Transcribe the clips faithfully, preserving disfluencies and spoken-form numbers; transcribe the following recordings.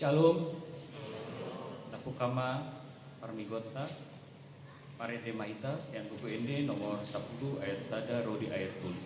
Shalom. Tabuka ma parmingguonta. Marende ma hita sian Buku Ende nomor sampulu ayat sada ro di ayat tolu.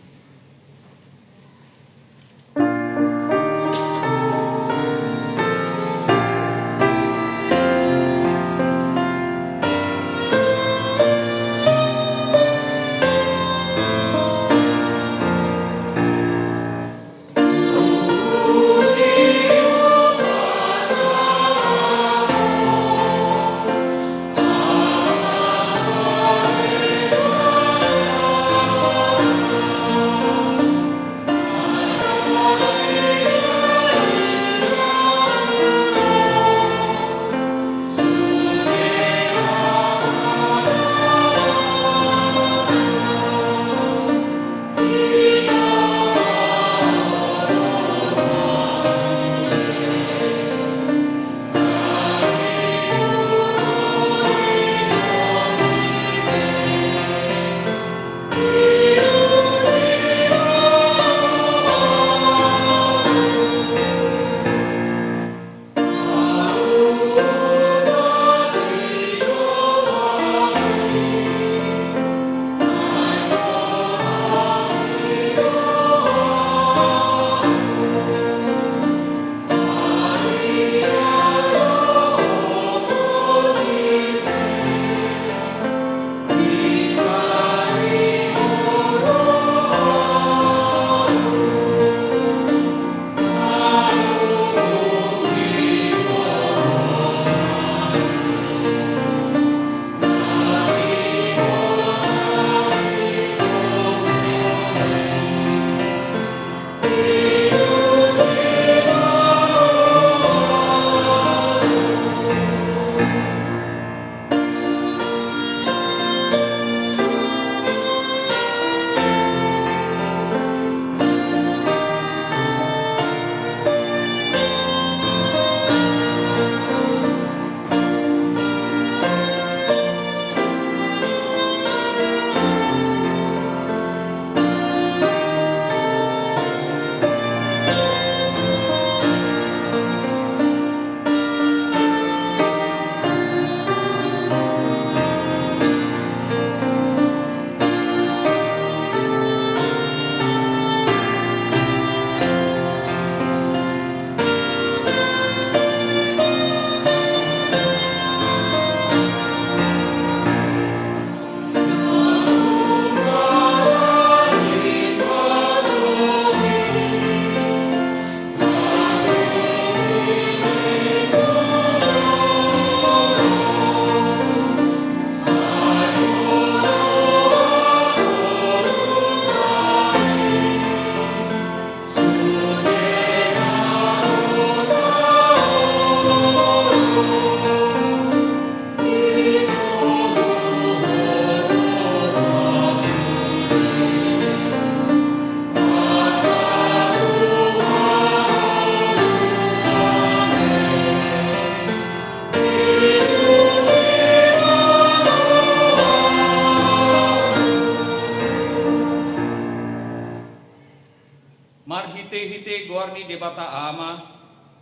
Marhitehite goar ni Debata Ama,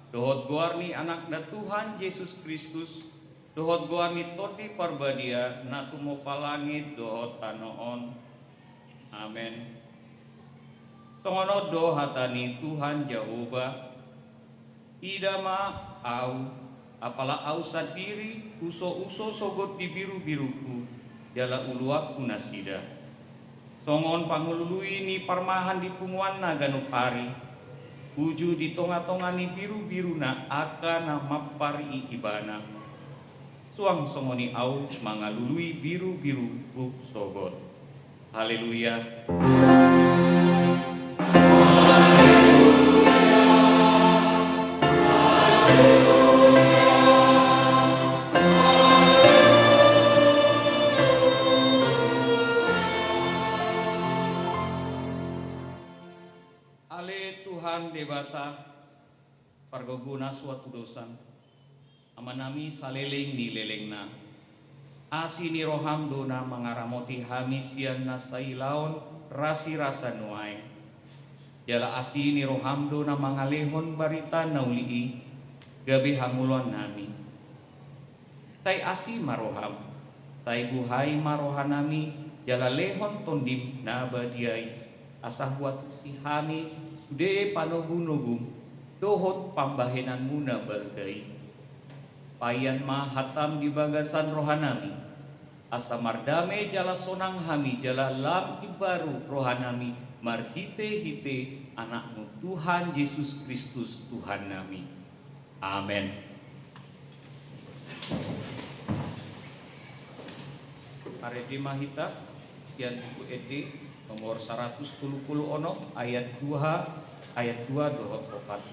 dohot goar ni Anakna Tuhan Jesus Kristus, dohot goar ni Tondi Parbadia na tumompa langit dohot tano on. Amen. Songon on do hata ni Tuhan Jahowa: Ida ma Ahu, apala Ahu sandiri husouso sogot di birubirungKu, jala uluanKu nasida. Songon pangalului ni parmahan di punguanna ganup ari, uju di tongatonga ni birubiruna angka na mampariibana, suang songon i Ahu mangalului birubirungKu sogot. Haleluya. Ale Tuhan Debata, pargogona suat udosan, Amanami saleleng ni lelengna. Asi ni roham do na mangaramoti hami sian na sailaon rasirasa nuaeng. Jala asi ni roham do na mangalehon barita na uli i, gabe hangoluan nami. Sai asi ma roham, sai buhai ma roha nami, jala lehon Tondim na badia i, asa huantusi hami sude panogunogum dohot pambahenanmuna balga i. Payan ma hatam di bagasan roha nami, asa mardame jala sonang hami jala lam imbaru roha nami marhitehite Anakmu Tuhan Jesus Kristus Tuhan nami. Amen. Marende ma hita sian Buku Ende nomor saratus tolu pulu onom, ayat dua, ayat dua dohot opat.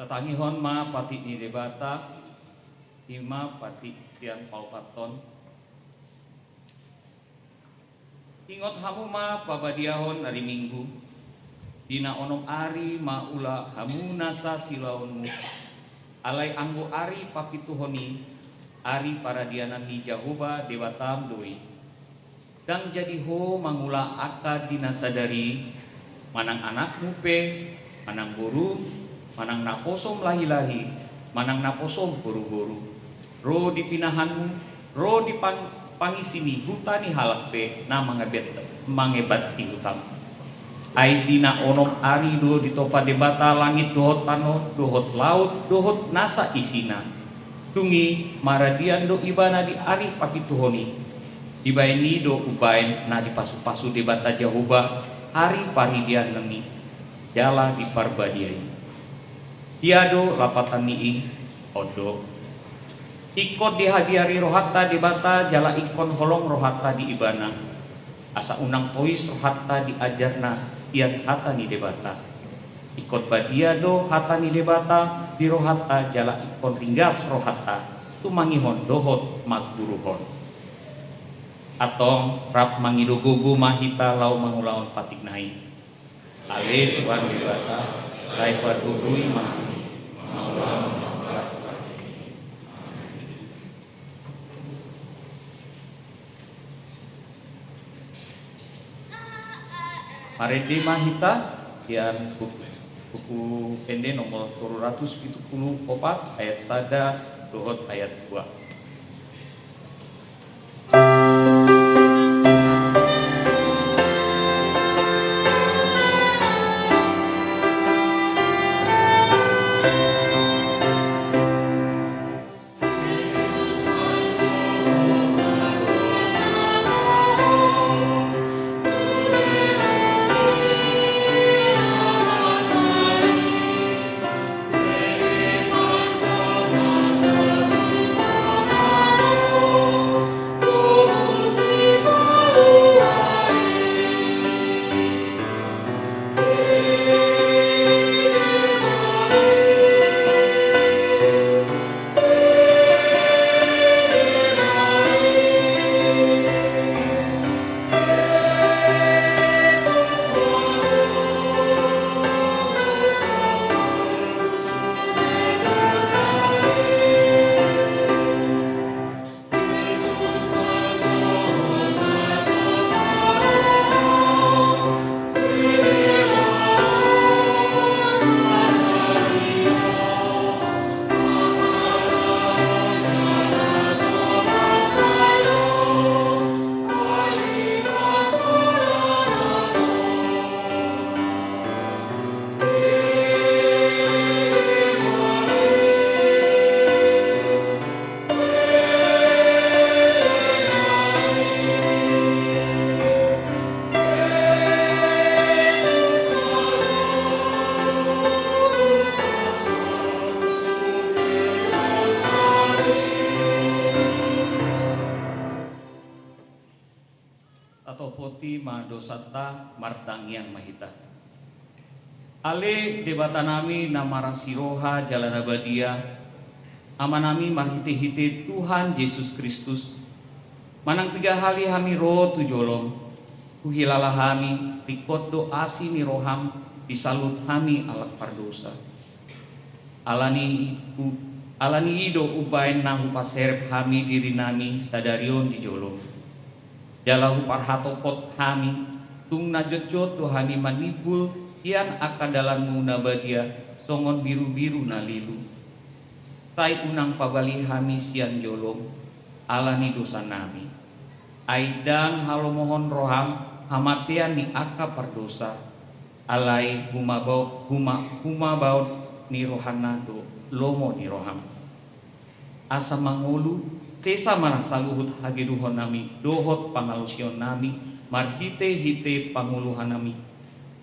Tatangihon ma patik ni Debata, i ma patik sian paopathon. Ingot hamu ma pabadiahon ari Minggu, di na onom ari mangula hamu nasa siulaonmu, alai anggo ari papituhon i, ari paradianan ni Jahowa Debatam do i. Ndang jadi ho mangula angka di na sadari, manang anakmu pe, manang borum, manang naposom lahilahi, manang naposom boruboru, ro di pinahanmu, ro di pang-, pangisi ni huta ni halak pe na mangebet-, mangebati hutam. Ai di na onom ari do ditopa Debata langit dohot tano, dohot laut, dohot nasa isina. Dung i maradian do Ibana di ari papituhon i. Dibaen i do umbaen na dipasupasu Debata Jahowa ari paridianan i, jala diparbadia i. Ia do lapatan ni i, on do. Ingkon dihabiari rohanta Debata jala ingkon holong rohanta di Ibana, asa unang tois rohanta di ajarna sian hata ni Debata. Ingkon badia do hata ni Debata di rohanta jala ingkon ringgas rohanta tumangihon dohot mangguruhon. Antong rap mangido gogo ma hita laho mangulahon patikna i. Ale Tuhan Debata, sai pargogoi ma hami mangulahon patik i. Marende ma hita sian Buku, Buku Ende nomor tolu ratus pitu pulu opat, ayat sada dohot ayat dua. Ampoti ma dosanta, martangiang ma hita. Ale Debatanami na marasi roha jala na badia, Amanami marhitehite Tuhan Jesus Kristus, manang piga hali hami ro tu jolom, huhilala hami ringkot do asi ni roham di saluhut hami halak pardosa. Alani, alani i do umbahen na hupaserep hami dirinami sadari on di jolom. Jala huparhatopot hami, tung na jotjot do hami manimbul sian angka dalanmu na badia songon birubiru na lilu. Sai unang pabali hami sian jolom, alani dosanami. Ai ndang halomohon roham hamatean ni angka pardosa, alai humabao-, huma-, humabaon ni rohana do lomo ni roham. Asa mangolu, sesa ma saluhut hageduhonnami dohot pangalaosionnami marhitehite panguluhannami,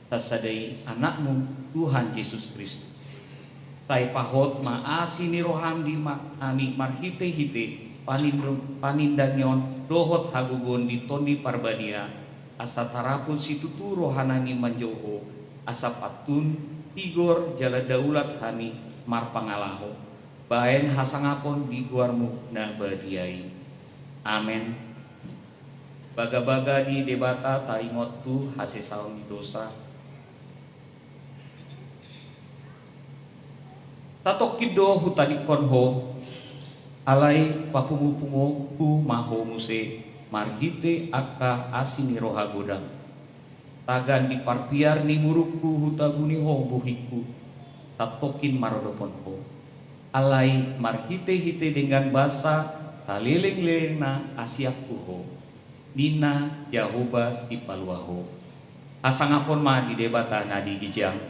sasada i Anakmu, Tuhan Jesus Kristus. Sai pahot ma asi ni roham di ma-, hami marhitehite panindo-, panindangion dohot hagogoon di Tondi Parbadia, asa tarapul situtu rohanami manjou Ho, asa pantun, tigor jala daulat hami marpangalaho baen hasangapon di goarmu na badia i. Amen. Bagabaga ni Debata taringot tu hasesaon ni dosa. Satongkin do hutadingkon Ho, alai papungupunguonku ma Ho muse marhite angka asi ni roha godang. Tagan di parpiar ni murukku hutabuni Ho bohingku, satongkin marodopon Ho. Alai marhitehite denggan basa salelenglelengna asianku Ho, ninna Jahowa Sipalua Ho. Hasangapon ma di Debata na di ginjang.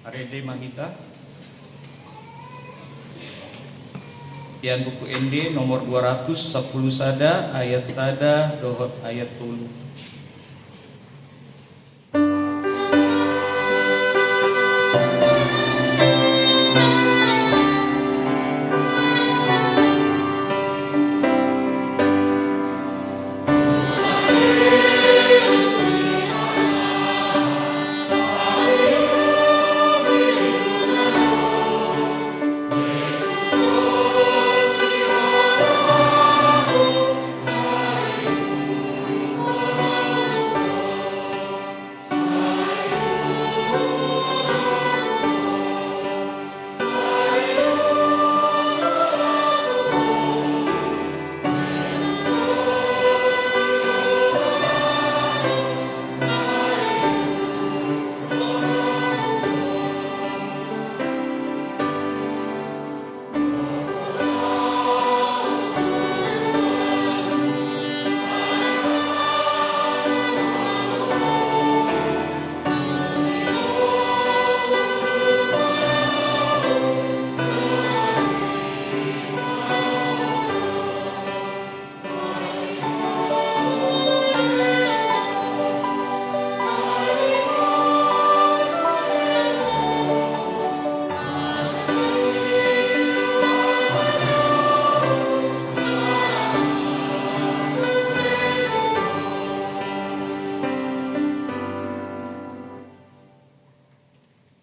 Marende ma hita. Sian Buku Ende nomor dua ratus sampulu sada, ayat sada dohot ayat tolu.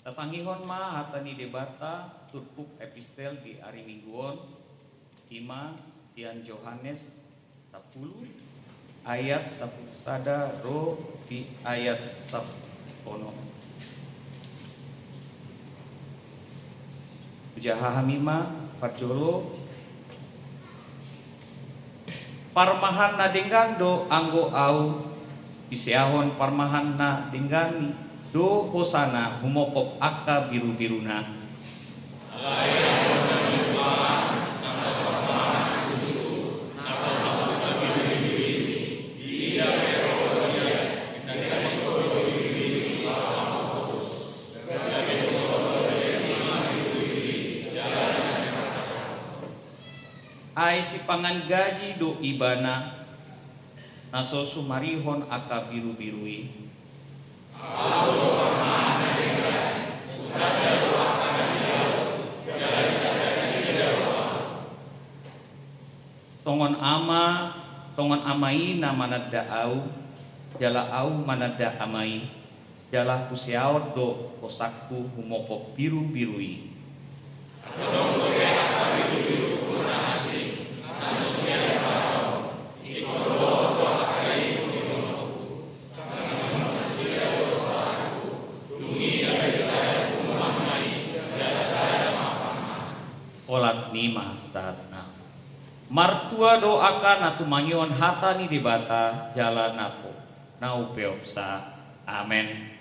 Tatangihon ma hata ni Debata, turpuk epistel di ari Minggu on, ima sian Johannes sampulu, ayat sampulu sada ro di ayat sampulu onom. Hujaha hami ma parjolo. Parmahan na denggan do anggo Ahu, diseahon parmahan na denggan do hosana humongkop angka birubiruna. Ai sipangan gaji do Ibana, na so sumarihon angka birubiru i. Songon ama, songon ama i na mananda ahu, jala ahu mananda ama i, jala huseaon do hosangku humopop birubiru i. Holan i ma sahatna. Martua do angka na tumangihon hata ni Debata jala na po-, na upeopsa. Amen.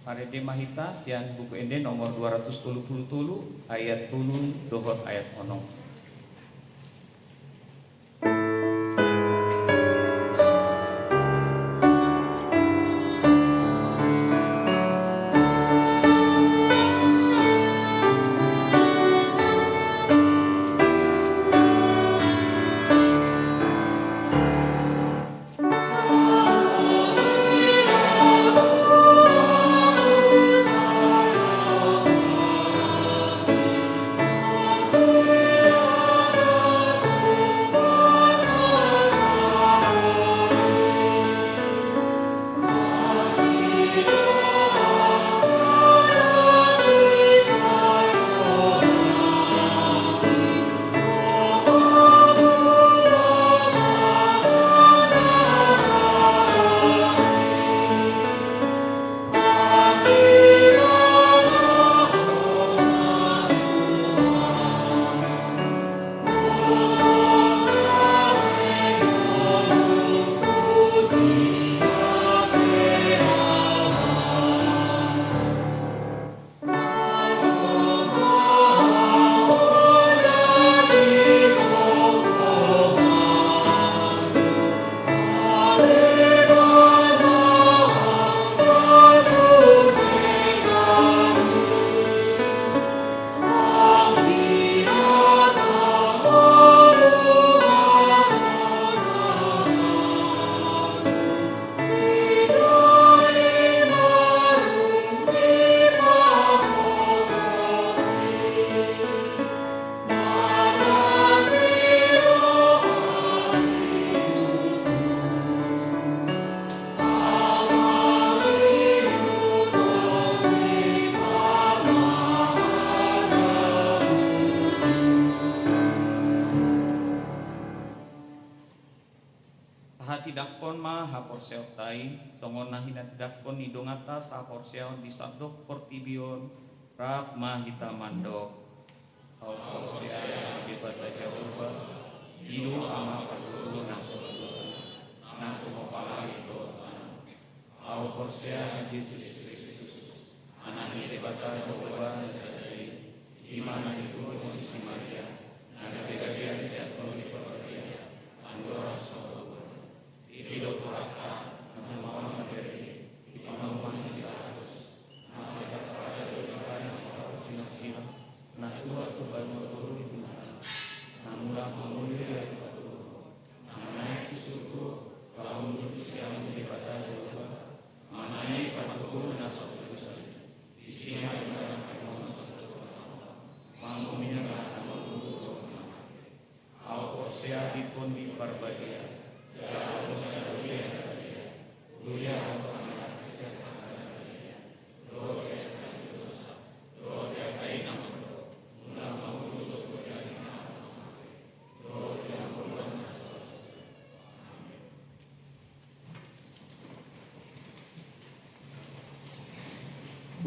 Marende ma hita sian Buku Ende nomor dua ratus tolu pulu tolu, ayat tolu dohot ayat onom. Tahatindangkon ma haporseaonta i, songon na hinatindangkon ni donganta sahaporseaon di sandok portibi on, rap ma hita mandok. Au porsea di Debata Jahowa, i do Ama pargogo na so dosa, na tumompa langit dohot tano. Au porsea di Jesus Kristus, Anak ni Debata Jahowa na sada i, i ma na ditubuhon ni si Maria, na gabe bagian sian Tondi Parbadia, andorang so hubuan. I do Tuhanta, na tumangihon na bereng i, di panguhuman ni si Pilatus, na tarpajal do Ibana di parhorhon ni nasida, na tuat tu banua toru ni Tuhan, na mulak mangolu di ari patolu, na naek tu surgo, laho hundul tu siamun ni Debata Jahowa, manang i pargogo na so dosa i, disi ma Ibana mangihut na so dosa i, mangihut na so dosa i. Au porsea di Tondi Parbadia, jala au porsea di Tondi Parbadia,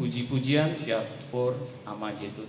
Puji-pujian sian Ama Jetut.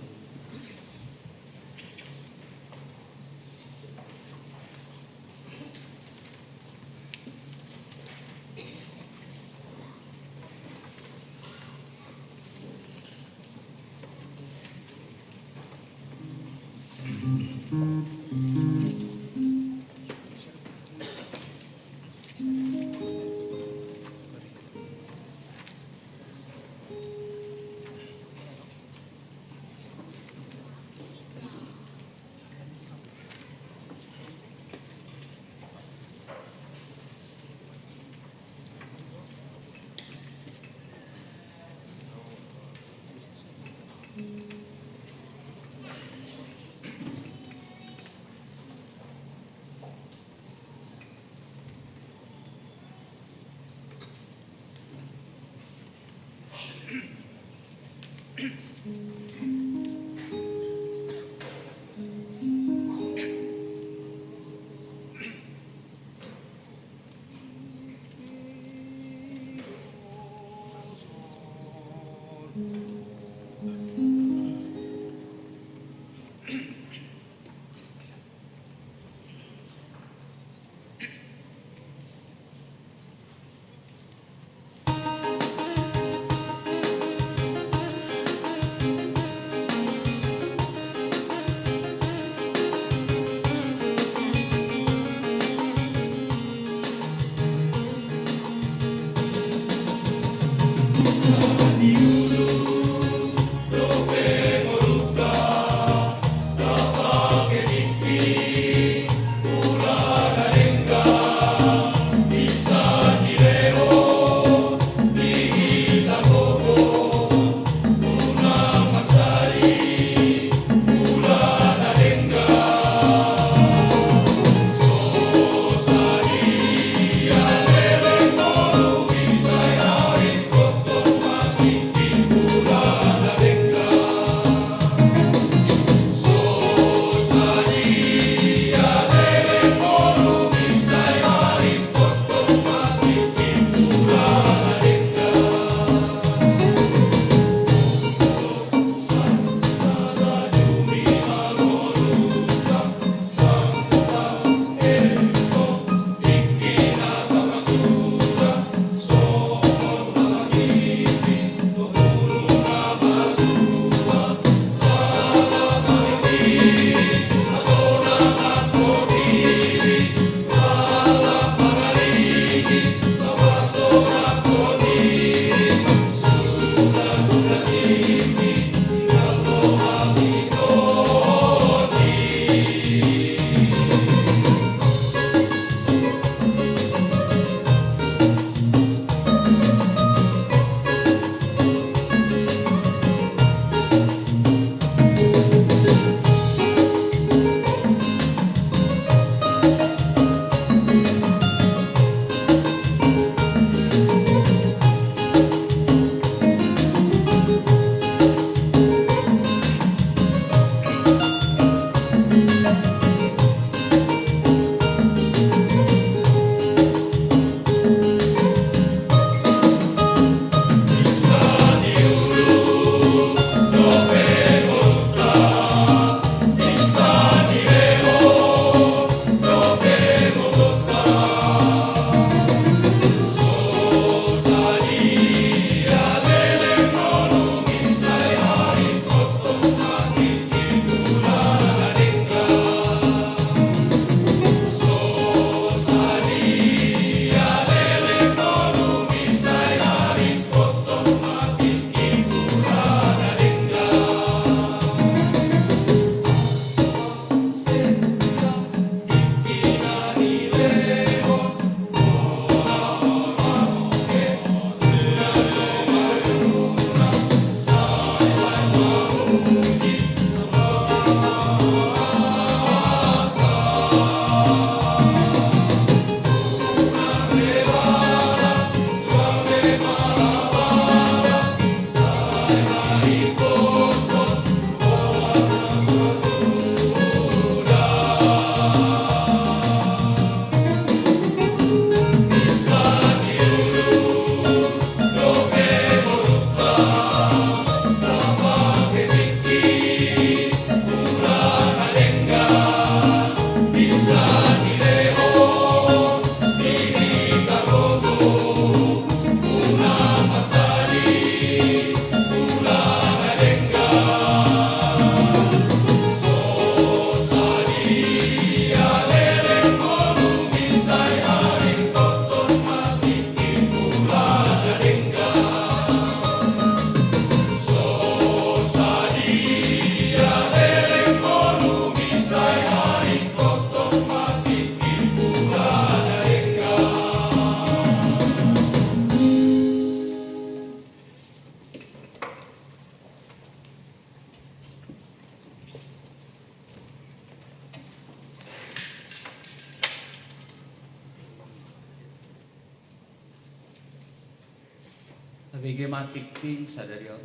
Tabege ma tingting sadari on.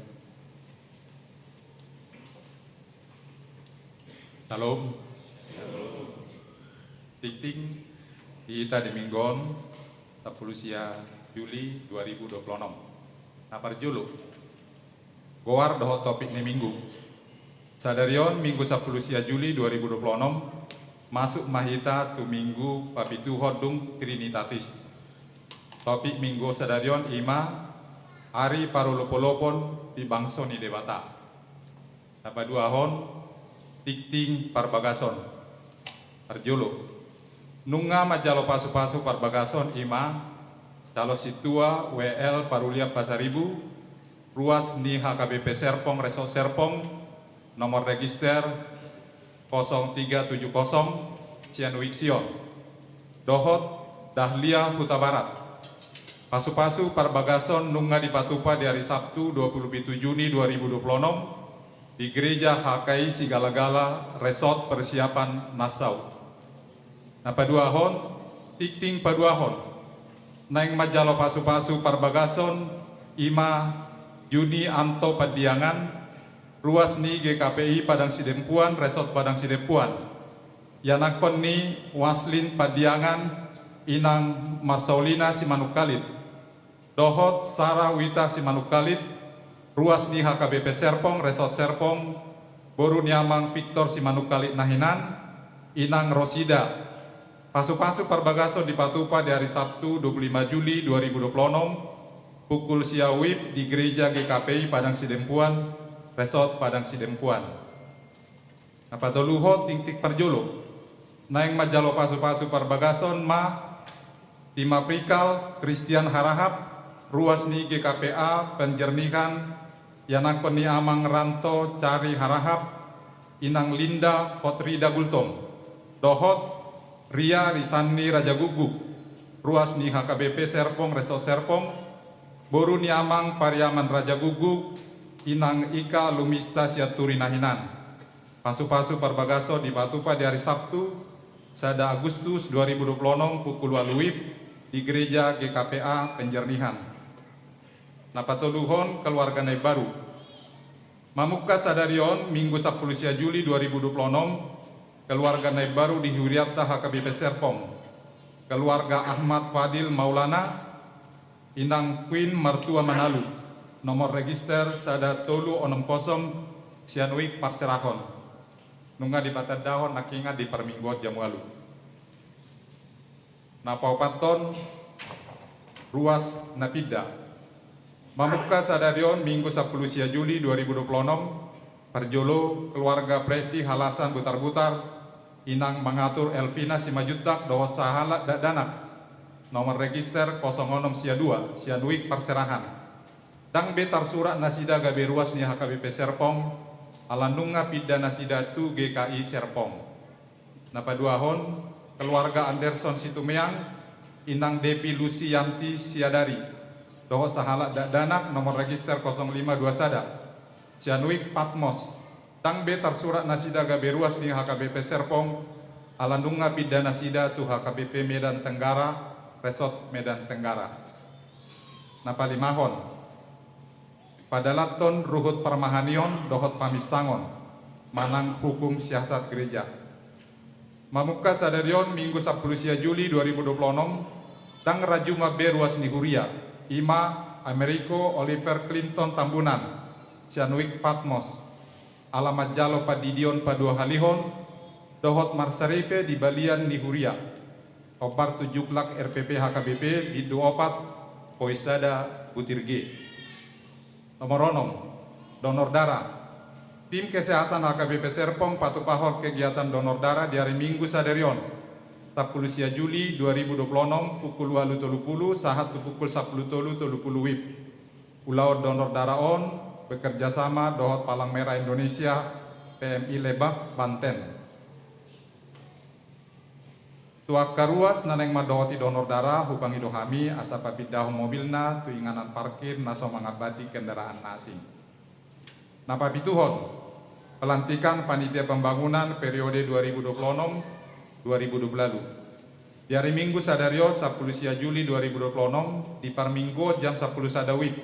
Shalom. Tingting di hita di minggu on, sampulu sia Juli dua ribu dua puluh enam. Na parjolo, goar dohot topik ni minggu. Sadari on, minggu sampulu sia Juli dua ribu dua puluh enam, masuk ma hita tu minggu papituhon dung Trinitatis. Topik minggu sadari on i ma ari parolopolopon di bangso ni Debata. Na paduahon, tingting parbagason. Parjolo, nunga manjalo pasupasu parbagason i ma calon sintua W L Parulian Pasaribu, ruas ni H K B P Serpong, Resort Serpong, nomor register kosong tiga tujuh kosong, Cianuik Sion, dohot Dahlia Hutabarat. Pasupasu parbagason nunga dipatupa di ari Sabtu dua puluh pitu Juni dua ribu dua puluh enam di Gereja H K I Sigalagala, Resort Persiapan, Nassau. Na paduahon, tingting paduahon, naeng manjalo pasupasu parbagason i ma Juni Anto Pandiangan, ruas ni G K P I Padang Sidempuan, Resort Padang Sidempuan, ianakhon ni Waslin Pandiangan, inang Marsaulina Simanungkalit, dohot Sara Wita Simanungkalit, ruas ni H K B P Serpong, Resort Serpong, boru ni amang Victor Simanungkalit na hinan, inang Rosida. Pasupasu parbagason dipatupa di ari Sabtu dua puluh lima Juli dua ribu dua puluh enam, pukul sia WIB di Gereja G K P I Padang Sidempuan, Resort Padang Sidempuan. Na patoluhon, tingting parjolo, naeng manjalo pasupasu parbagason ma Timaprikal Christian Harahap, ruas ni G K P A Penjernihan, ianakhon ni amang Ranto Cari Harahap, inang Linda Hotrida Gultom, dohot Ria Risanni Rajaguguk, ruas ni H K B P Serpong, Resort Serpong, boru ni amang Pariaman Rajaguguk, inang Ika Lumista Sianturi na hinan. Pasupasu parbagason dipatupa di ari Sabtu, sada Agustus dua ribu dua puluh enam, pukul ualu WIB di Gereja G K P A Penjernihan. Na patoluhon, keluarga na imbaru. Mamungka sadari on, minggu sampulu sia Juli dua ribu dua puluh enam, keluarga na imbaru di hurianta H K B P Serpong, keluarga Ahmad Fadil Maulana, inang Queen Martua Manalu, nomor register sada tolu onom kosong, Sianuik Parserahon. Nunga dipatandahon nangkiningan di parmingguon jam ualu. Na paopathon, ruas na pinda. Mamungka sadari on, minggu sampulu sia Juli dua ribu dua puluh enam, parjolo, keluarga Preti Halasan Butarbutar, inang mangatur Elvina Simanjuntak dohot sahalak dakdanak, nomor register kosong onom sia dua, Sianuik Parserahan. Ndang be tarsurat nasida gabe ruas ni H K B P Serpong, ala nunga pinda nasida tu G K I Serpong. Na paduahon, keluarga Anderson Situmeang, inang Devi Lusianti Siadari, dohot sahalak dakdanak, nomor register kosong lima dua sada, Sianuik Patmos. Ndang be tarsurat nasida gabe ruas ni H K B P Serpong, ala nunga pinda nasida tu H K B P Medan Tenggara, Resort Medan Tenggara. Na palimahon, padalathon ruhut parmahanion dohot paminsangon manang hukum siasat gereja. Mamungka sadari on, minggu sampulu sia Juli dua ribu dua puluh enam, ndang ra jumpa be ruas ni huria, i ma Ameriko Oliver Clinton Tambunan, Sianuik Patmos, ala manjalo pandidion paduahalihon dohot marsaripe di balian ni huria, hombar tu juklak R P P H K B P Bindu opat, Poisada, Butir G. Nomor onom, donor darah. Tim kesehatan H K B P Serpong patupahon kegiatan donor darah di ari Minggu sadari on, sampulu sia Juli dua ribu dua puluh enam, pukul ualu tolu pulu sahat tu pukul sampulu tolu tolu pulu WIB. Ulaon donor darah on bekerja sama dohot Palang Merah Indonesia, P M I Lebak, Banten. Tu angka ruas na naeng mandohoti donor darah, hupangido hami asa papindahon mobilna tu inganan parkir na so mangambati kendaraan na asing. Na papituhon, pelantikan panitia pembangunan periode dua ribu dua puluh enam dua ribu dua puluh lalu. Di ari Minggu sadari on, sampulu sia Juli dua ribu dua puluh enam, di parmingguon jam sampulu sada WIB,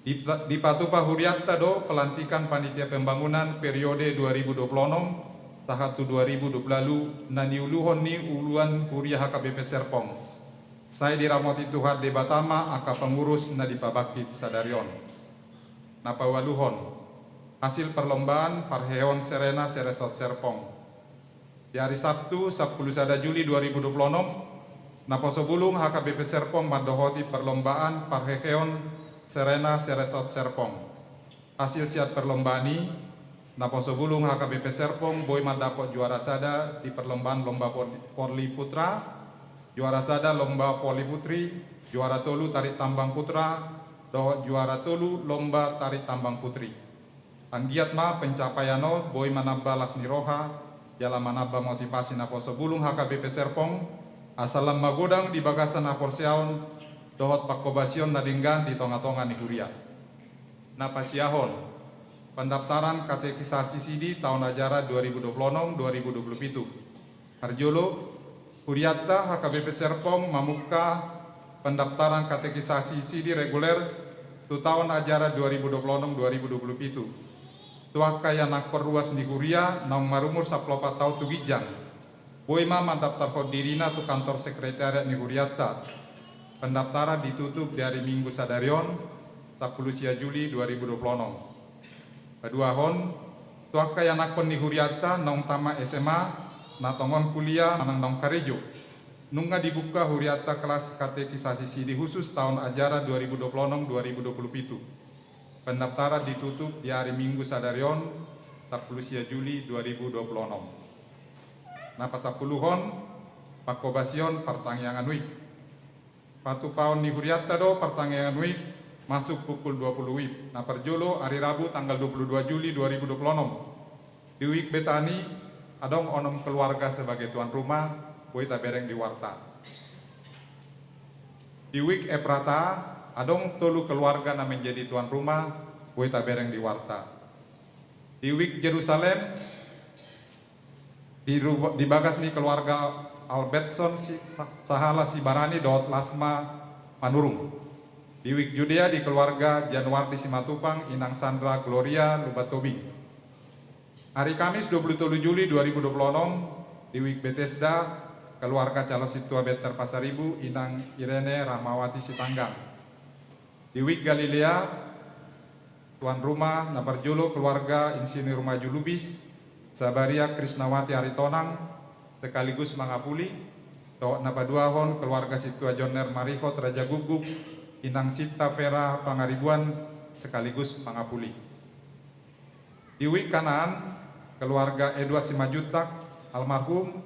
dip-, dipatupa hurianta do pelantikan panitia pembangunan periode dua ribu dua puluh enam sahat tu dua ribu dua puluh ualu na niuluhon ni uluan huria H K B P Serpong. Sai diramoti Tuhan Debata ma angka pengurus na dipabangkit sadari on. Na paualuhon, hasil perlombaan parheheon serena seresot Serpong. Di ari Sabtu, sampulu sada Juli dua ribu dua puluh onom, naposo bulung H K B P Serpong mandohoti perlombaan parheheon serena seresot Serpong. Hasil sian perlombaan i, naposo bulung H K B P Serpong boi mandapot juara sada di perlombaan lomba voli-, voli putra, juara sada lomba voli putri, juara tolu tarik tambang putra, dohot juara tolu lomba tarik tambang putri. Anggiat ma pencapaian on boi manamba las ni roha, jala manamba motivasi naposo bulung H K B P Serpong, asa lam magodang di bagasan haporseaon dohot panghobasion na denggan di tonga-tonga ni huria. Na pasiahon, pendaftaran katekisasi sidi taon ajaran dua ribu dua puluh onom dua ribu dua puluh pitu. Parjolo, hurianta H K B P Serpong mamungka pendaftaran katekisasi sidi reguler tu taon ajaran dua ribu dua puluh onom dua ribu dua puluh pitu. Tu angka ianakhon ruas ni huria naung marumur sampulu opat taon tu ginjang, boi ma mandaftarhon dirina tu kantor sekretariat ni hurianta. Pendaftaran ditutup di ari Minggu sadari on, sampulu sia Juli dua ribu dua puluh onom. Paduahon, tu angka ianakhon ni hurianta naung tamat S M A, na tongon kuliah manang naung karejo, nunga dibuka hurianta kelas katekisasi sidi khusus taon ajaran dua ribu dua puluh onom dua ribu dua puluh pitu. Pendaftaran ditutup di ari Minggu sadari on, sampulu sia Juli dua ribu dua puluh onom. Na pasampuluhon, panghobasion partangiangan wijk. Patupaon ni hurianta do partangiangan wijk masuk pukul dua puluh wib. Na parjolo, ari Rabu tanggal dua puluh dua Juli dua ribu dua puluh onom. Di wijk Betani, adong onom keluarga sebagai tuan rumah, boi tabereng di warta. Di wijk Efrata, adong tolu keluarga na menjadi tuan rumah, boi tabereng di warta. Di wijk Jerusalem, di ru-, di bagas ni keluarga Albertson si, sa-, sahala Sibarani dohot Lasma Manurung. Di wijk Judea di keluarga Januardi Simatupang, inang Sandra Gloria Lumban Tobing. Ari Kamis dua puluh tolu Juli dua ribu dua puluh onom, di wijk Betesda, keluarga calon sintua Benter Pasaribu, inang Irene Rahmawati Sitanggang. Di wijk Galilea, tuan rumah na parjolo keluarga Insinyur Maju Lubis, Sabaria Krisnawati Aritonang, sekaligus mangapuli, dohot na paduahon keluarga sintua Jonner Marihot Raja Guguk, inang Sinta Vera Pangaribuan, sekaligus mangapuli. Di wijk Kanaan, keluarga Edward Simanjuntak, almarhum,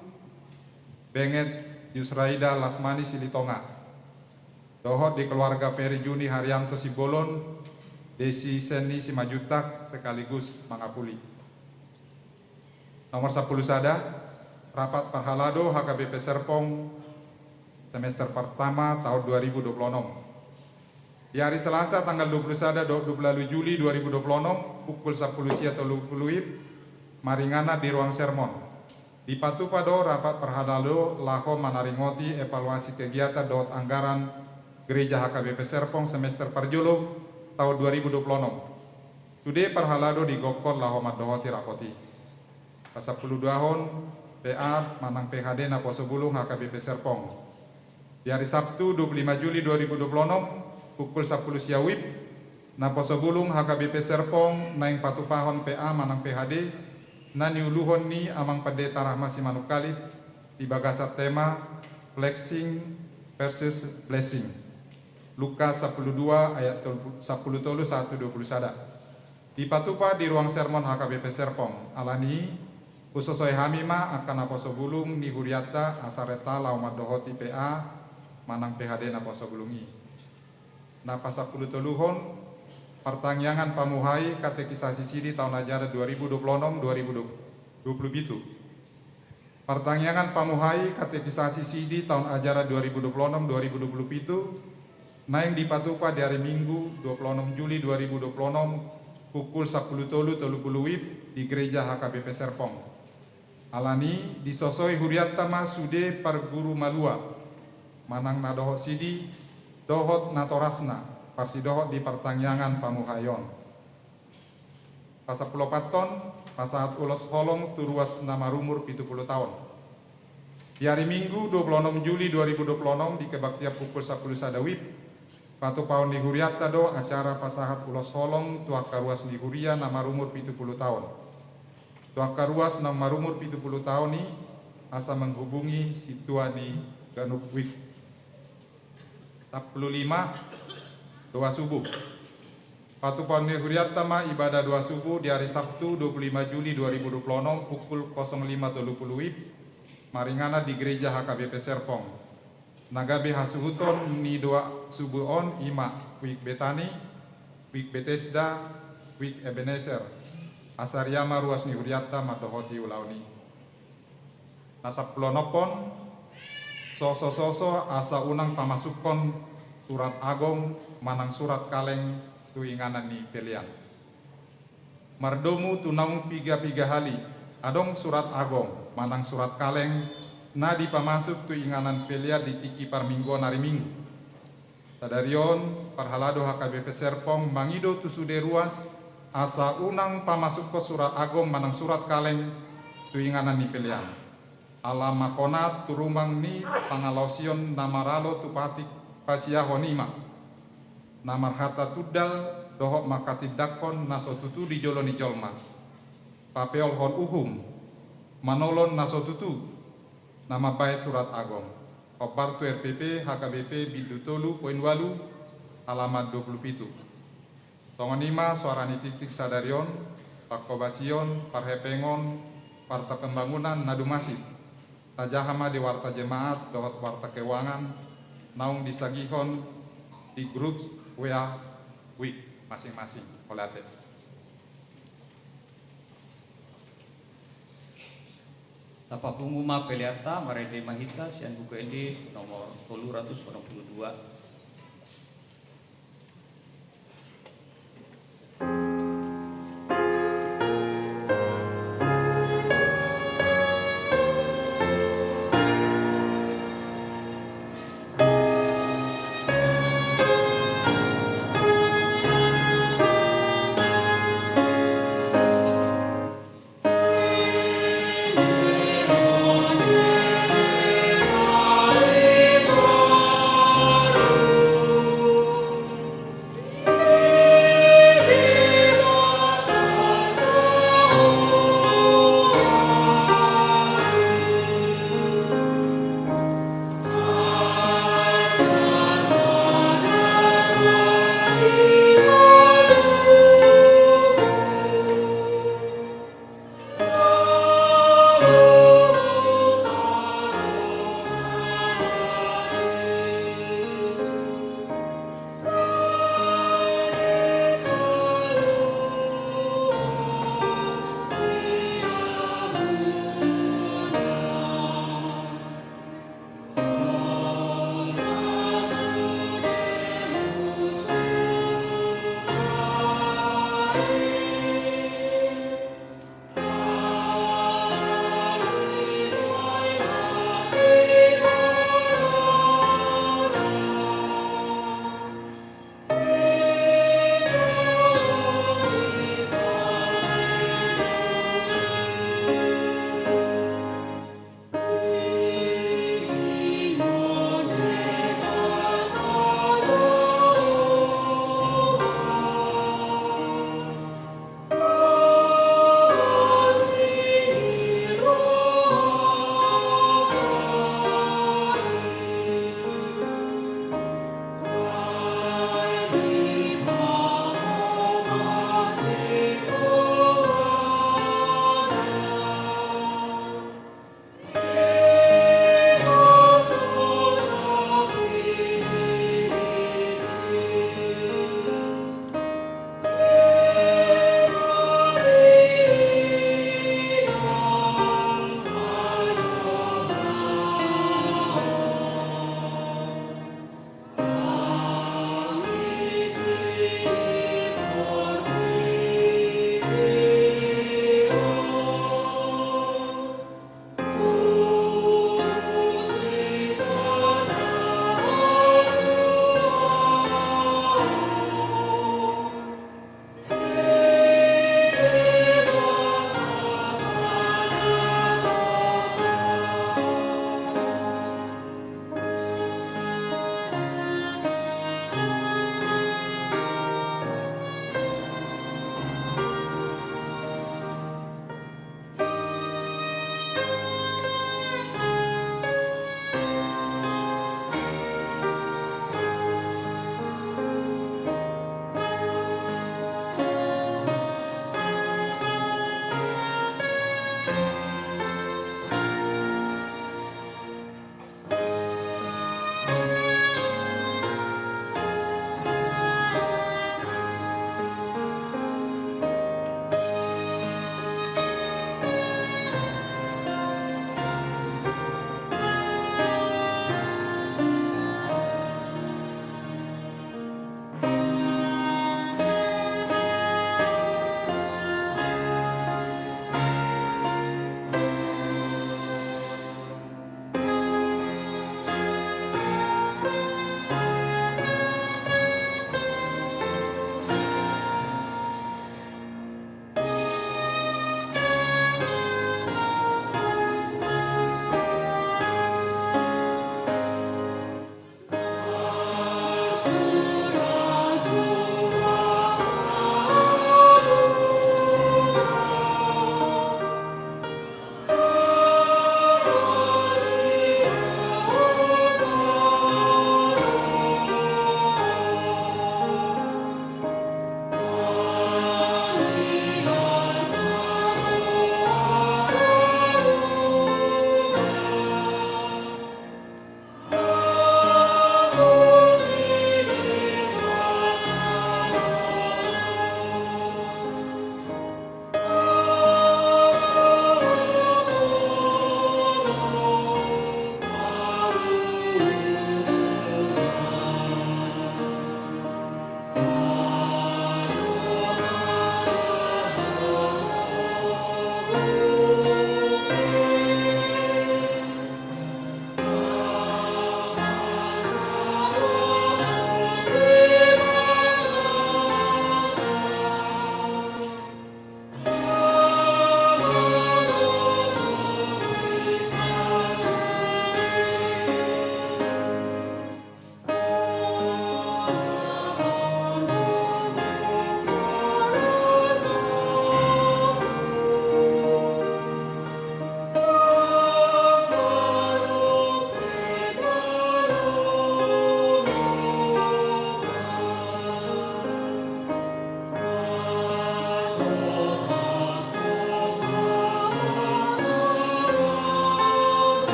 Benget Yusraida Lasmani Silitonga. Dohot di keluarga Ferry Juni Haryanto Simbolon, Desi Seni Simanjuntak, sekaligus mangapuli. Nomor sampulu sada, rapat parhalado H K B P Serpong semester pertama tahun dua ribu dua puluh onom. Di ari Selasa tanggal dua puluh sada dohot dua puluh ualu Juli dua ribu dua puluh onom, pukul sampulu sia tolu puluh wib, maringanan di ruang sermon. Dipatupa do rapat parhalado laho manaringoti evaluasi kegiatan dohot anggaran Gereja H K B P Serpong semester parjolo tahun dua ribu dua puluh onom. Sude parhalado digokhon laho mandohoti rapot i. Pasampulu duahon, P A manang P H D naposo bulung H K B P Serpong. Di ari Sabtu dua puluh lima Juli dua ribu dua puluh onom, pukul sampulu sia wib, naposo bulung H K B P Serpong naeng patupahon P A manang P H D na niuluhon ni Amang Pendeta Rahma Simanungkalit di bagasan tema Flexing versus Blessing. Lukas sampulu dua ayat tolu, sampulu tolu sahat tu dua puluh sada. Dipatupa di ruang sermon H K B P Serpong. Alani i, husosoi hami ma angka naposo bulung ni hurianta asa renta laho mandohoti P A manang P H D naposo bulung i. Na pasampulu toluhon, partangiangan pamuhai katekisasi sidi taon ajaran dua ribu dua puluh onom dua ribu dua puluh pitu. Partangiangan pamuhai katekisasi sidi taon ajaran dua ribu dua puluh onom dua ribu dua puluh pitu naeng dipatupa di ari Minggu dua puluh onom Juli dua ribu dua puluh onom, pukul sampulu tolu tolu puluh wib di Gereja H K B P Serpong. Alani i, disosoi hurianta ma sude parguru malua manang na dohot sidi dohot natorasna parsidohot di partangiangan pamuhai on. Pasampuluopathon, pasahat ulos holong tu ruas na marumur pitu pulu taon. Di ari Minggu, dua pulu onom Juli dua ribu dua pulu onom, di kebaktian pukul sampulu sada wib, patupaon ni hurianta do acara pasahat ulos holong tu angka ruas ni huria na marumur pitu pulu taon. Tu angka ruas na marumur pitu pulu taon i, asa menghubungi sintua ni ganup wib. Sampulu lima, doa subuh. Patupaon ni hurianta ma ibadah doa subuh di ari Sabtu, dua pulu lima Juli dua ribu dua pulu onom, pukul kosong lima tolu pulu wib, maringanan di Gereja H K B P Serpong. Na gabe hasuhuton ni doa subuh on i ma Wik Betani, Wik Betesda, Wik Ebeneser. Asa riama ruas ni hurianta mandohoti ulaon i. Na sampulu onomhon, sosososo asa unang pamasukhon surat agom manang surat kaleng tu inganan ni pelean. Mardomu tu naung piga-piga hali adong surat agom manang surat kaleng na dipamasuk tu inganan pelean di tingki parmingguon ari Minggu. Sadari on, parhalado H K B P Serpong mangido tu sude ruas asa unang pamasukhon surat agom manang surat kaleng tu inganan ni pelean. Ala marhona tu rumang ni pangalaosion na maralo tu patik pasiahon i ma, na marhata tundal dohot manghatindanghon na so tutu di jolo ni jolma, papeolhon uhum, manolon na so tutu na mambaen surat agom. Hombar tu R P P H K B P bindu tolu poin ualu, halaman dua pulu pitu. Songon i ma soara ni tingting sadari on, panghobasion, parhepengon, warta pembangunan na dumasi tajaha ma di warta jemaat dohot warta keuangan naung disagihon di grup W A Wik masing-masing. Mauliate. Tapapungu ma peleanta, marende ma hita sian Buku Ende nomor tolu ratus onom pulu dua.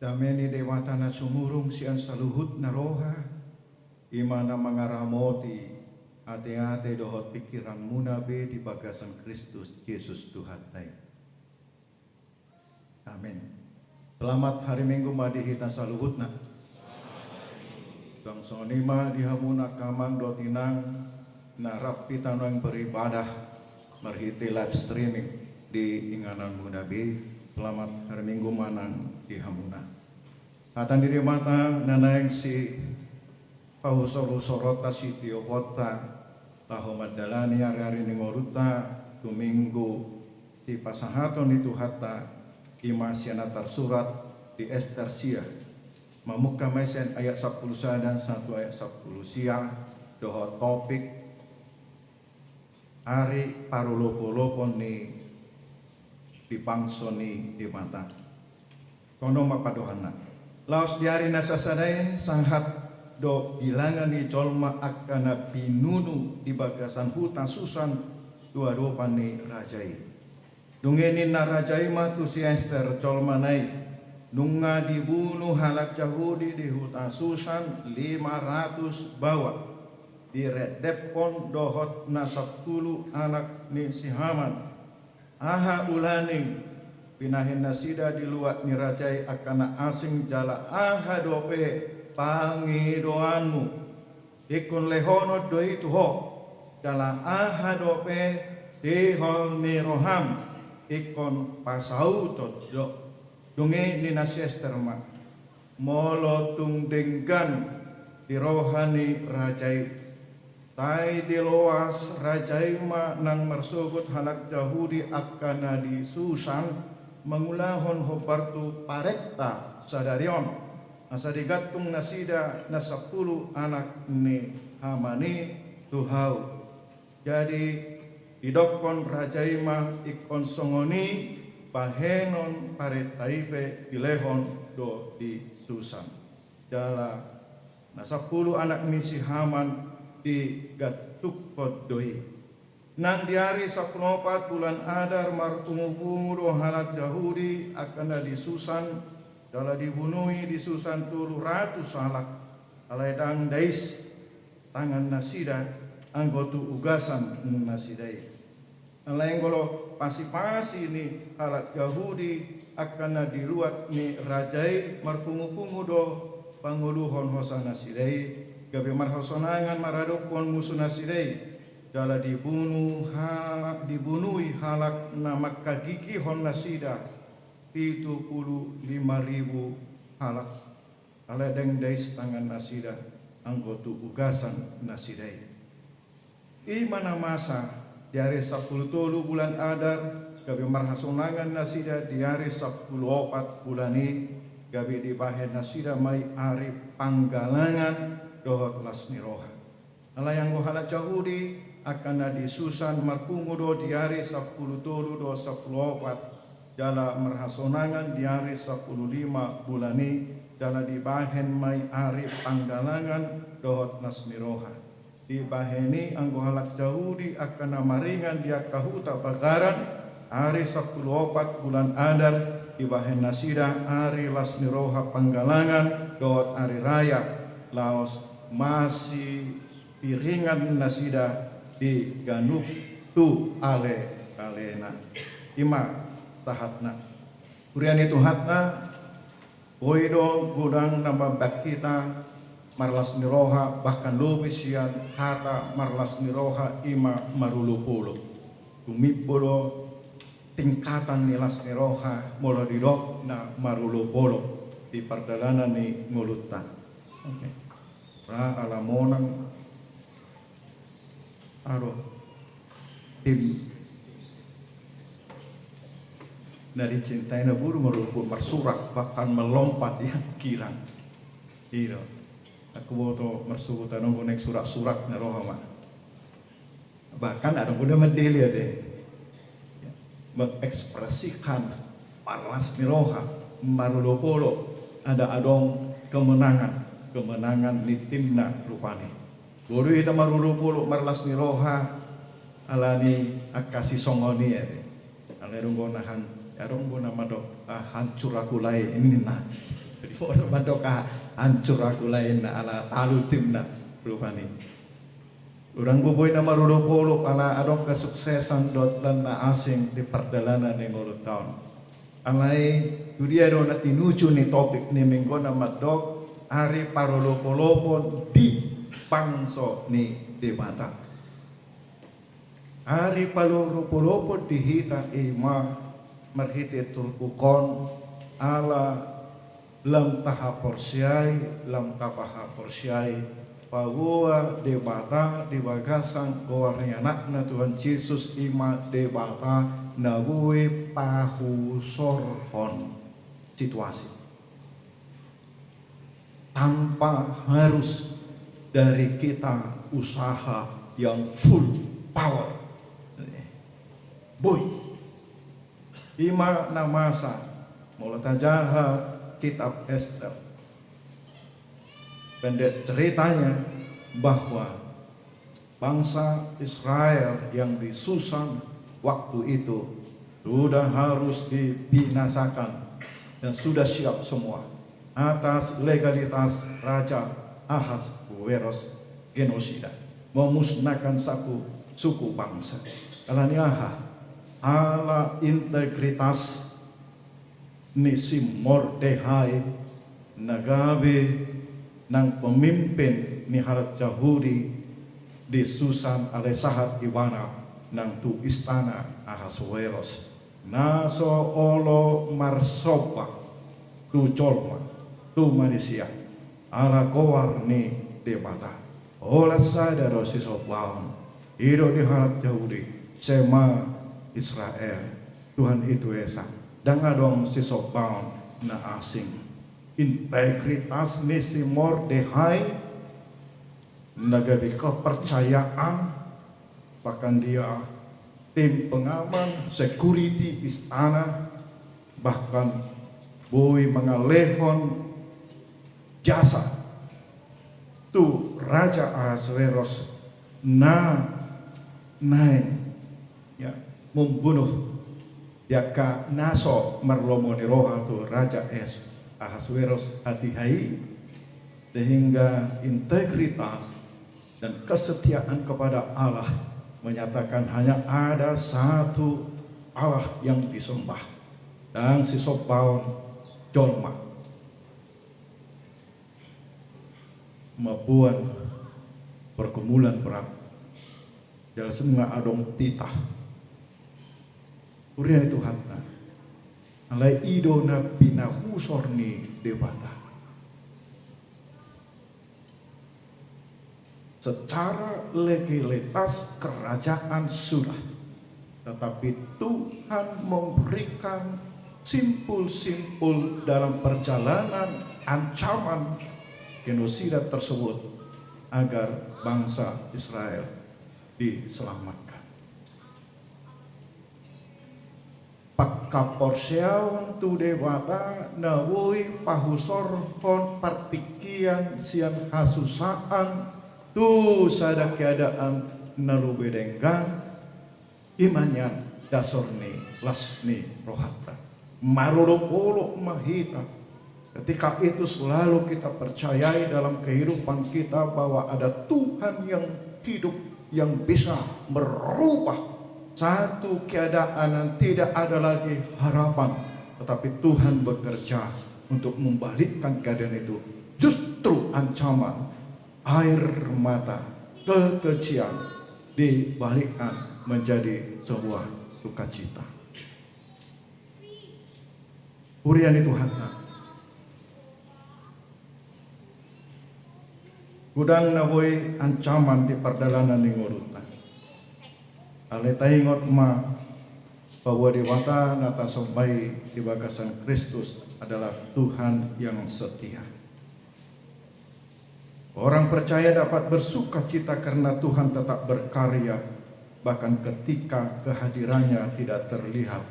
Dame ni Debata na sumurung sian saluhutna roha, i ma na mangaramoti ateate dohot pingkiranmuna be di bagasan Kristus Jesus Tuhanta i. Amin. Selamat hari Minggu ma di hita saluhutna. Suang songon i ma di hamuna angka amang dohot inang na rap hita nuaeng beribadah marhite live streaming di ingananmuna be. Selamat hari Minggu ma nang di hamuna. Hata ni Debata na naeng sipahusorusoronta, sitioponta laho mandalani ariari ni ngolunta tu Minggu sipasahaton ni Tuhanta, i ma sian na tarsurat di Ester sia. Mamungka ma i sian ayat sampulu sada sahat tu ayat sampulu sia, dohot topik ari parolopolopon ni di bangso ni Debata. Songon on ma pandohanna. Laos di ari na sasada i sahat do bilangan ni jolma angka na binunu di bagasan huta Susan tu adopan ni raja i. Dung i ninna raja i ma tu si Ester jolmana i: Nunga dibunu halak Jahudi di huta Susan lima ratus baoa, direndephon dohot na sampulu anak ni si Haman. Aha ulaning pinahen nasida di luat ni raja i angka na asing, jala aha dope pangidoanmu, ingkon lehonon do i tu ho, jala aha dope sihol ni roham, ingkon pasauton do. Dung i ninna si Ester ma: Molo tung denggan di roha ni raja i, sai diloas raja i ma nang marsogot halak Jahudi angka na di Susan mangulahon hombar tu parenta sadari on, asa digantung nasida na sampulu anak ni Haman i tu hau. Jadi didokkon raja i ma: Ingkon songon i bahenon, parenta i pe dilehon do di Susan. Jala na sampulu anak ni si Haman digantungkon do i. Nang di ari sampulu opat bulan Adar marpungupungu do halak Jahudi angka na di Susan, jala dibunui di Susan tolu ratus halak, alai ndang dais tangan nasida anggo tu ugasan nasida i. Alai anggo olo pasipasi ni halak Jahudi angka na di luat ni raja i, marpungupungu do pangoluhon hosa nasida i, gabe marhasonangan maradophon musu nasida i, jala dibunu ha-, dibunui halak na manghagigihon nasida pitu pulu lima ribu halak. Alai ndang dais tangan nasida anggo tu ugasan nasida i. I ma na masa di ari sampulu tolu bulan Adar, gabe marhasonangan nasida di ari sampulu opat bulan i, gabe dibahen nasida ma i ari panggalangan dohot las ni roha. Alai anggo halak Jahudi angka na di Susan marpungu do di ari sampulu tolu dohot sampulu opat, jala marhasonangan di ari sampulu lima bulan i, jala dibahen ma i ari panggalangan dohot las ni roha. Dibahen i anggo halak Jahudi angka na maringan di angka huta bagaran, ari sampulu opat bulan Adar, dibahen nasida ari las ni roha panggalangan dohot ari raya, laos masipiringan nasida di ganup tu alealena. I ma sahatna. Huria ni Tuhanta, boi do godang na mambahen hita marlas ni roha, bahkan lobi sian hata marlas ni roha, i ma marolopolop. Tumimbo do tingkatan ni las ni roha molo didok na marolopolop di pardalanan ni ngolunta. Oke. Ra ala monang. Aduh. Tim. Na dicintai na buru marolopolop, marsurak, bahkan melompat, ya, girang. I do. Huboto marsurat, adong do naeng surak-surak na roha ma. Bahkan adong do na mandele ate. Ya. Mengekspresikan marlas ni roha, marolopolop, ada adong kemenangan, kemenangan ni timna rupani. Boi do hita marolopolop marlas ni roha, alani angka sisongon i ate. Alai adong do na han-, adong do na mandok, ah, hancur aku lae, ninna. Boru mandok aha, hancur aku lain ala talu timna rupani. Godang do boi na marolopolop ala adong kesuksesan dohot na asing di pardalanan ni ngolunta on. Alai tudia do na tinuju ni topik ni minggu on na mandok ari parolopolopon di bangso ni Debata. Ari parolopolopon di hita i ma marhite turpuk on ala lam tahaporseai, lam tapahaporseai, paboa Debata di bagasan goar ni Anakna Tuhan Jesus i ma Debata na boi pahusorhon situasi tanpa harus dari kita usaha yang full power. Boi. I ma na masa molo tajaha kitab Ester. Pendek ceritanya, bahwa bangsa Israel yang di Susan waktu itu sudah harus dibinasakan dan sudah siap semua atas legalitas Raja Ahasweros genosida, memusnahkan saku suku bangsa. Ala ni aha? Ala integritas ni si Mordehai na gabe nang pemimpin ni halak Jahudi di Susan, alai sahat ibana nang tu istana Ahasweros, na so olo marsomba tu jolma, tu manisia, ala goar ni Debata. Holan sada do sisombaon, i do di halak Jahudi, Shema Israel, Tuhan itu esa. Ndang adong sisombaon na asing. Integritas ni si Mordehai na gabe kepercayaan, bahkan dia tim pengaman, security istana, bahkan boi mangalehon jasa tu Raja Ahasweros na naeng, ya, membunuh di angka na so marlomo ni roha tu Raja Es-, Ahasweros hatiha i, sehingga integritas dan kesetiaan kepada Allah menyatakan hanya ada satu Allah yang disembah. Ndang sisombaon jolma. Mamboan pergumulan berat. Jala nunga adong titah. Huria ni Tuhanta. Alai i do na pinahusor ni Debata. Secara legalitas kerajaan sudah, tetapi Tuhan memberikan simpul-simpul dalam perjalanan ancaman genosida tersebut agar bangsa Israel diselamatkan. Panghaporseaon tu Debata na boi pahusorhon partingkian sian hasusaan tu sada keadaan na lobi denggan, i ma nian dasor ni las ni rohanta. Marolopolop ma hita. Ketika itu selalu kita percayai dalam kehidupan kita bahwa ada Tuhan yang hidup, yang bisa merubah satu keadaan yang tidak ada lagi harapan, tetapi Tuhan bekerja untuk membalikkan keadaan itu. Justru ancaman, air mata, kekejian dibalikkan menjadi sebuah sukacita. Huria ni Tuhanta. Godang na boi ancaman di pardalanan ni ngolunta. Alai taingot ma bahwa Debata na tasomba i di bagasan Kristus adalah Tuhan yang setia. Orang percaya dapat bersukacita karena Tuhan tetap berkarya, bahkan ketika kehadirannya tidak terlihat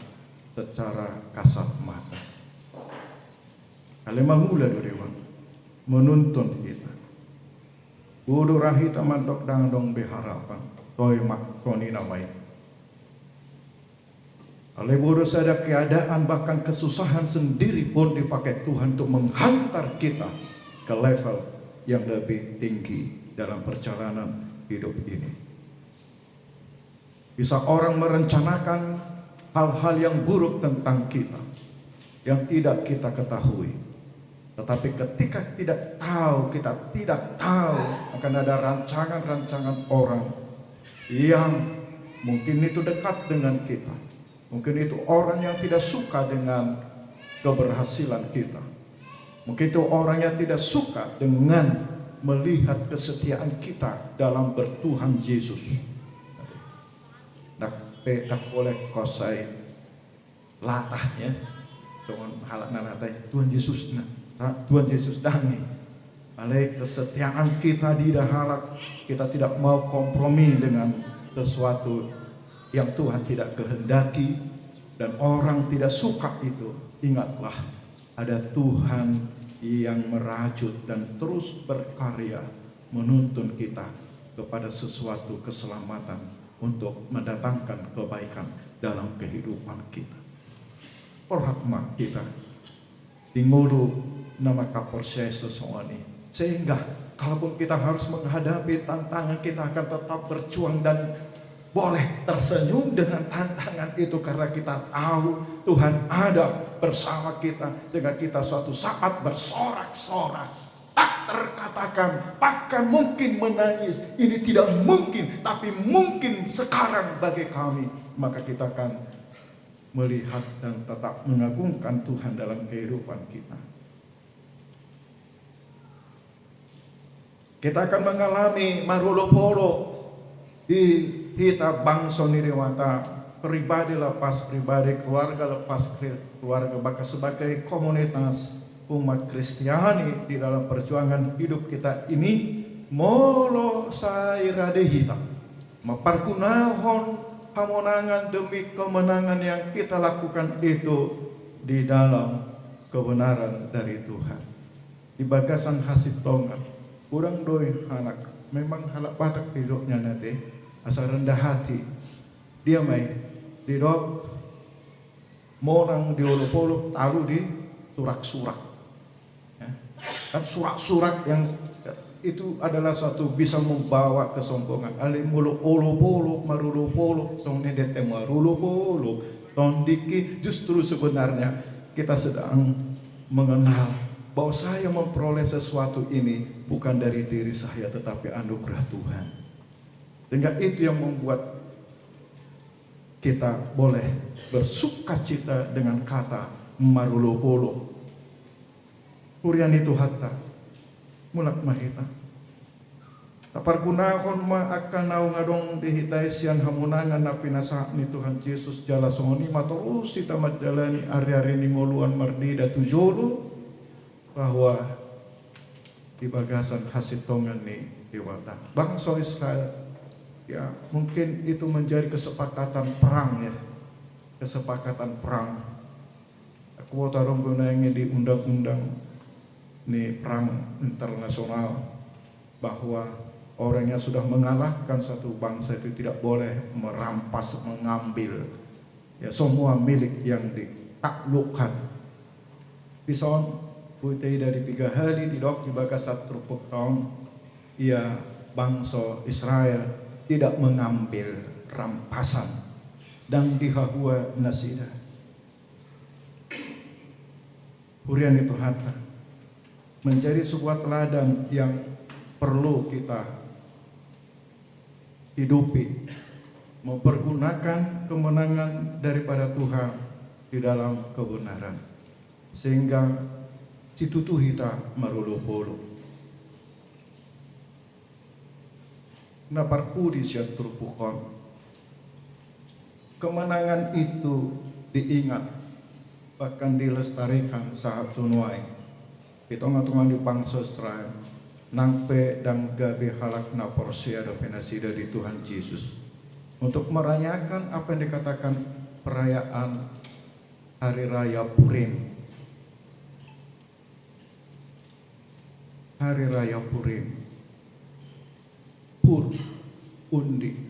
secara kasat mata. Alai mangula do Debata, menuntun hita. Bodo ra hita mandok ndang adong be harapan, toe ma songon i nama i. Alai bodo sada keadaan, bahkan kesusahan sendiri pun dipakai Tuhan untuk menghantar kita ke level yang lebih tinggi dalam perjalanan hidup ini. Bisa orang merencanakan hal-hal yang buruk tentang kita, yang tidak kita ketahui. Tetapi ketika tidak tahu, kita tidak tahu akan ada rancangan-rancangan orang yang mungkin itu dekat dengan kita. Mungkin itu orang yang tidak suka dengan keberhasilan kita. Mungkin itu orang yang tidak suka dengan melihat kesetiaan kita dalam bertuhan Yesus. Ndang pe, ndang boleh kosai latah, ya. Songon halak na latah, Tuhan Yesus, nah, ah, Tuhan Yesus, dang i. Alai kesetiaan kita di halak, kita tidak mau kompromi dengan sesuatu yang Tuhan tidak kehendaki, dan orang tidak suka itu. Ingatlah, ada Tuhan yang merajut dan terus berkarya menuntun kita kepada sesuatu keselamatan untuk mendatangkan kebaikan dalam kehidupan kita. Porhat ma kita di ngolu na mangkaporseai songon i. Sehingga kalaupun kita harus menghadapi tantangan, kita akan tetap berjuang dan boleh tersenyum dengan tantangan itu, karena kita tahu Tuhan ada bersama kita, sehingga kita suatu saat bersorak-sorak, tak terkatakan, bahkan mungkin menangis. Ini tidak mungkin, tapi mungkin sekarang bagi kami. Maka kita akan melihat dan tetap mengagungkan Tuhan dalam kehidupan kita. Kita akan mengalami marolopolop di hita bangso ni Debata, pribadi lepas pribadi, keluarga lepas kri-, keluarga, bahkan sebagai komunitas umat Kristiani di dalam perjuangan hidup kita ini, molo sai rade hita mampargunahon hamonangan demi kemenangan yang kita lakukan itu di dalam kebenaran dari Tuhan. Di bagasan hasintongan, hurang do i halak, memang halak Batak didok nian ate, asa rendah hati. Dia ma i, didok monang di olopolop, talu di suraksurak. Ya. Kan suraksurak yang itu adalah suatu bisa membawa kesombongan. Alai molo olopolop, marolopolop, songon i, dete marolopolop, tondingki, justru sebenarnya kita sedang mengenal bahwa saya memperoleh sesuatu ini bukan dari diri saya, tetapi anugerah Tuhan. Sehingga itu yang membuat kita boleh bersukacita dengan kata marolopolop. Huria ni Tuhanta, mulak ma hita. Tapargunahon ma angka naung adong di hita i sian hamonangan na pinasahat ni Tuhan Jesus, jala songon i ma torus hita manjalani ariari ni ngoluan marnida tu jolo, bahwa di bagasan hasintongan ni Debata. Bangso Israel, ya, mungkin itu menjadi kesepakatan perang, ya. Kesepakatan perang. Kuota dong gunanya di undang-undang ni perang internasional, bahwa orang yang sudah mengalahkan satu bangsa itu tidak boleh merampas, mengambil, ya, semua milik yang ditaklukkan. Dison, huida di piga hali didok di bagasan turpukta on, ia bangso Israel tidak mengambil rampasan, ndang dihahua nasida. Huria ni Tuhanta, menjadi sebuah teladan yang perlu kita hidupi, mempergunakan kemenangan daripada Tuhan di dalam kebenaran, sehingga situtu hita marolopolop. Na parpudi sian turpuk on, kemenangan itu diingat, bahkan dilestarikan sahat tu nuaeng di tonga-tonga ni bangso Israel, nang pe ndang gabe halak na porsea dope nasida di Tuhan Jesus, untuk merayakan apa yang dikatakan perayaan Hari Raya Purim. Hari Raya Purim. Pur, undi.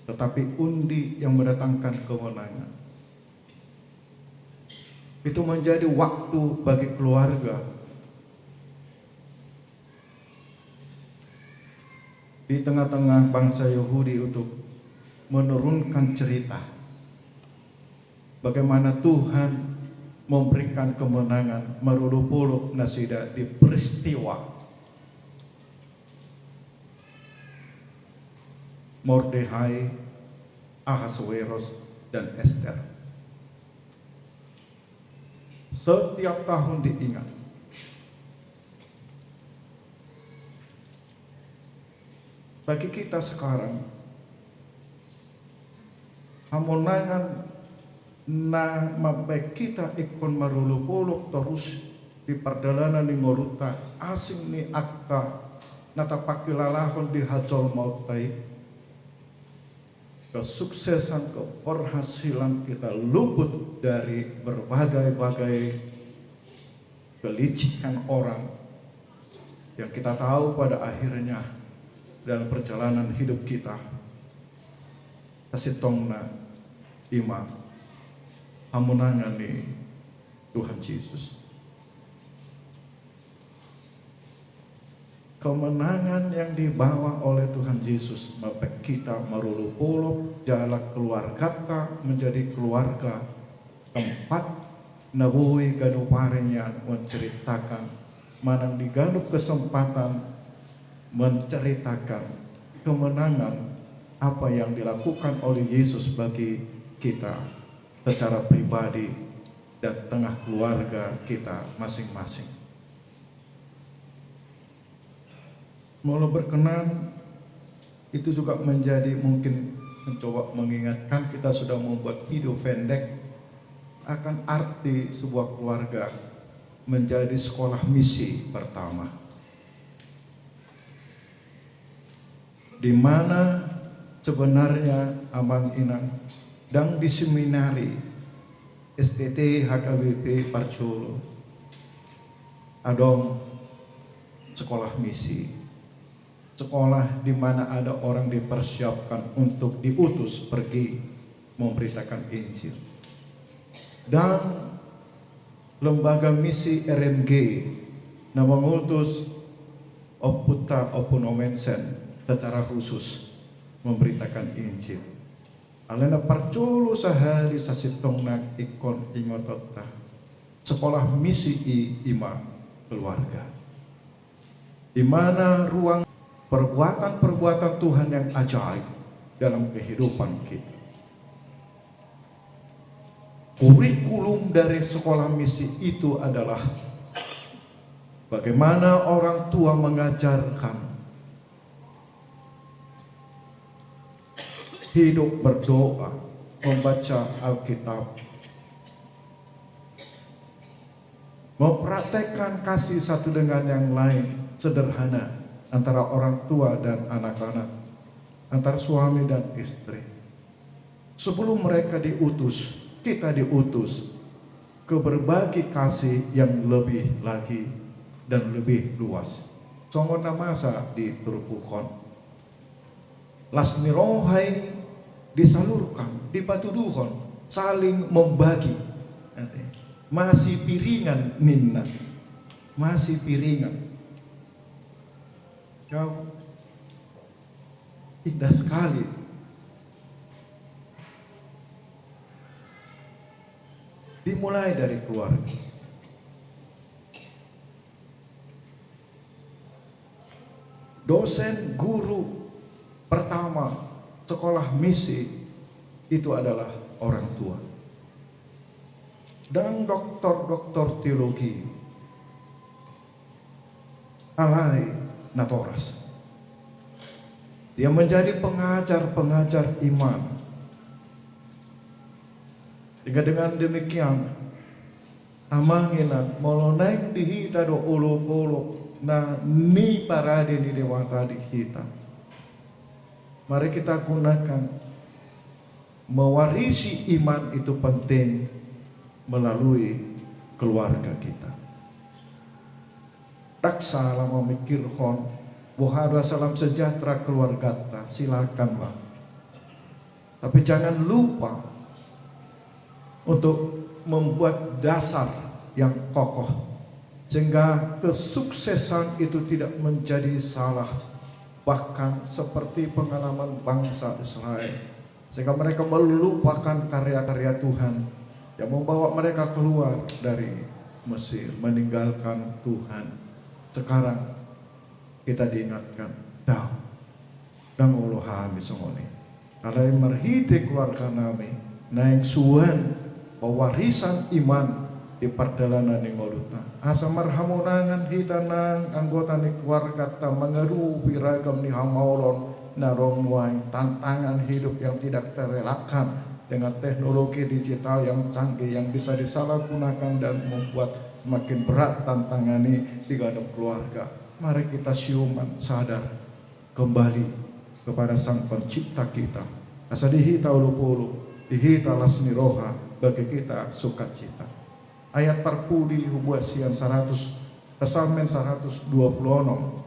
tetapi undi yang mendatangkan kemenangan. Itu menjadi waktu bagi keluarga di tengah-tengah bangsa Yahudi untuk menurunkan cerita bagaimana Tuhan memberikan kemenangan marolopolop nasida di peristiwa Mordehai, Ahasweros, dan Ester. Setiap tahun diingat. Bagi kita sekarang, hamonangan na mambahen hita ingkon marolopolop torus di pardalanan ni ngolunta, asing ni angka na tapangkilalahon di hajolmaonta i, kesuksesan, keberhasilan kita luput dari berbagai-bagai kelicikan orang yang kita tahu pada akhirnya dalam perjalanan hidup kita, sasintongna i ma hamonangan ni Tuhan Jesus. Kemenangan yang dibawa oleh Tuhan Yesus mambahen hita marolopolop jala keluargata menjadi keluarga tempat na boi ganup ari nian menceritakan, manang di ganup kesempatan menceritakan kemenangan apa yang dilakukan oleh Yesus bagi kita secara pribadi dan tengah keluarga kita masing-masing. Molo berkenan, itu juga menjadi mungkin mencoba mengingatkan, kita sudah membuat video pendek akan arti sebuah keluarga menjadi sekolah misi pertama, di mana sebenarnya Amang Inang, dang di seminari S T T H K B P parjolo adong sekolah misi, sekolah di mana ada orang dipersiapkan untuk diutus pergi memberitakan Injil. Dan lembaga misi R M G na mengutus ompunta, Ompu Nommensen, secara khusus memberitakan Injil. Alana parjolo sahali sasintongna ingkon ingotonta, sekolah misi i, i ma keluarga, di mana ruang perbuatan-perbuatan Tuhan yang ajaib dalam kehidupan kita. Kurikulum dari sekolah misi itu adalah bagaimana orang tua mengajarkan hidup berdoa, membaca Alkitab, mempraktekkan kasih satu dengan yang lain, sederhana, antara orang tua dan anak-anak, antar suami dan istri. Sebelum mereka diutus, kita diutus ke berbagi kasih yang lebih lagi dan lebih luas. Songon na masa di turpuk on. Las ni roha i disalurkan, dipatuduhon, saling membagi. Masipiringan ninna. Masipiringan. Kau indah sekali. Dimulai dari keluarga. Dosen guru pertama sekolah misi itu adalah orang tua. Dang doktor-doktor teologi, alai natoras. Dia menjadi pengajar-pengajar iman. Hingga dengan demikian, Amang Inang, molo naeng di hita do olopolop na niparade ni Debata di hita, mari kita gunakan. Mewarisi iman itu penting melalui keluarga kita. Dang salah mamikirhon, boha do salam sejahtera keluargata, silakan lah. Tapi jangan lupa untuk membuat dasar yang kokoh, sehingga kesuksesan itu tidak menjadi salah, bahkan seperti pengalaman bangsa Israel, sehingga mereka melupakan karya-karya Tuhan yang membawa mereka keluar dari Mesir, meninggalkan Tuhan. Sekarang kita diingatkan, dang, dang olo hami songon i. Alai marhite keluarga nami naeng suan pewarisan iman di pardalanan ni ngolunta, asa marhamonangan hita nang anggota ni keluarganta mangadopi ragam ni hamaolon na ro nuaeng, tantangan hidup yang tidak terelakkan dengan teknologi digital yang canggih yang bisa disalahgunakan dan membuat semakin berat tantangan i di ganup keluarga. Mari kita siuman sadar kembali kepada Sang Pencipta kita. Asa di hita olopolop, di hita las ni roha, bagi kita sukacita. Ayat parpudi hubuat sian saratus, Psalmen saratus dua pulu onom,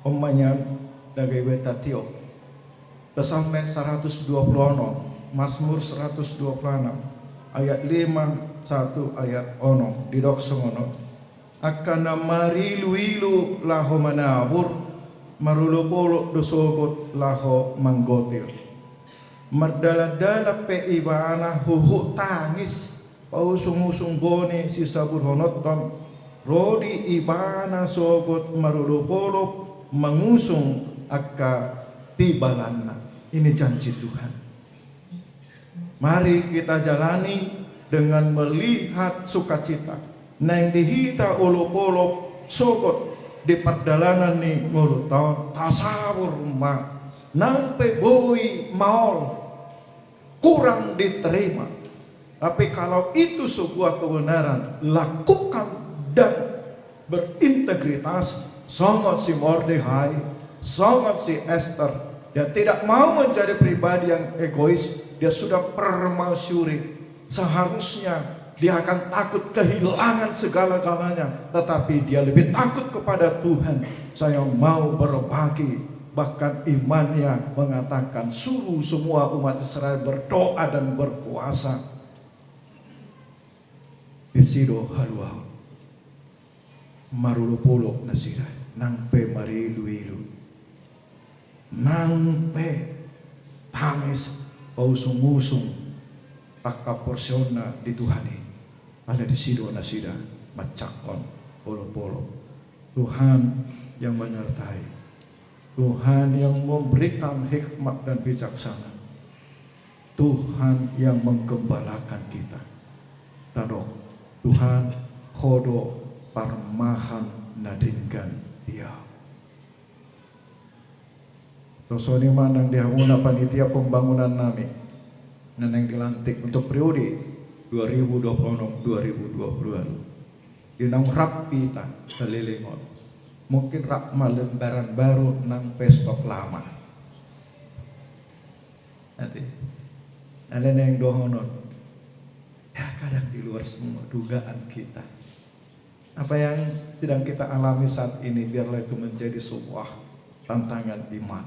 on ma nian na gabe tatiop. Psalmen saratus dua pulu onom, Mazmur saratus dua pulu onom, ayat lima, satu, ayat onom, didok songon on. Angka na mariluilu laho manabur, marolopolop do sogot laho manggotil. Mardalandalan pe ibana huhut tangis, pausungusung boni sisaburhononhon, ro di ibana sogot marolopolop mangusung angka tibalanna. Ini janji Tuhan. Mari kita jalani dengan melihat sukacita. Naeng di hita olopolop sogot di pardalanan ni ngolunta on, tasabur ma, nang pe boi maol, kurang diterima. Tapi kalau itu sebuah kebenaran, lakukan dan berintegritas, songon si Mordehai, songon si Ester. Dia tidak mau menjadi pribadi yang egois. Dia sudah permasyuri. Seharusnya dia akan takut kehilangan segala-galanya, tetapi dia lebih takut kepada Tuhan. Saya mau berbagi. Bahkan imannya mengatakan, suruh semua umat Israel berdoa dan berpuasa. Disi do haluaon. Marolopolop nasida, nang pe mariluilu, nang pe tangis, pausungusung angka porsionna di Tuhan i. Alai disi do nasida manjangkon olopolop. Tuhan yang menyertai. Tuhan yang memberikan hikmat dan bijaksana. Tuhan yang menggembalakan kita. Tadok, Tuhan, Ho do parmahan na denggan di ahu. Songon i ma nang di hamuna panitia pembangunan nami na naeng dilantik untuk periode dua ribu dua puluh enam dua ribu dua puluh dua. Di naung rap hita saleleng on, mungkin rap ma lembaran baru nang pe stok lama. Ate, alai naeng dohonon, ya, kadang di luar semua dugaan kita. Apa yang sedang kita alami saat ini, biarlah itu menjadi sebuah tantangan iman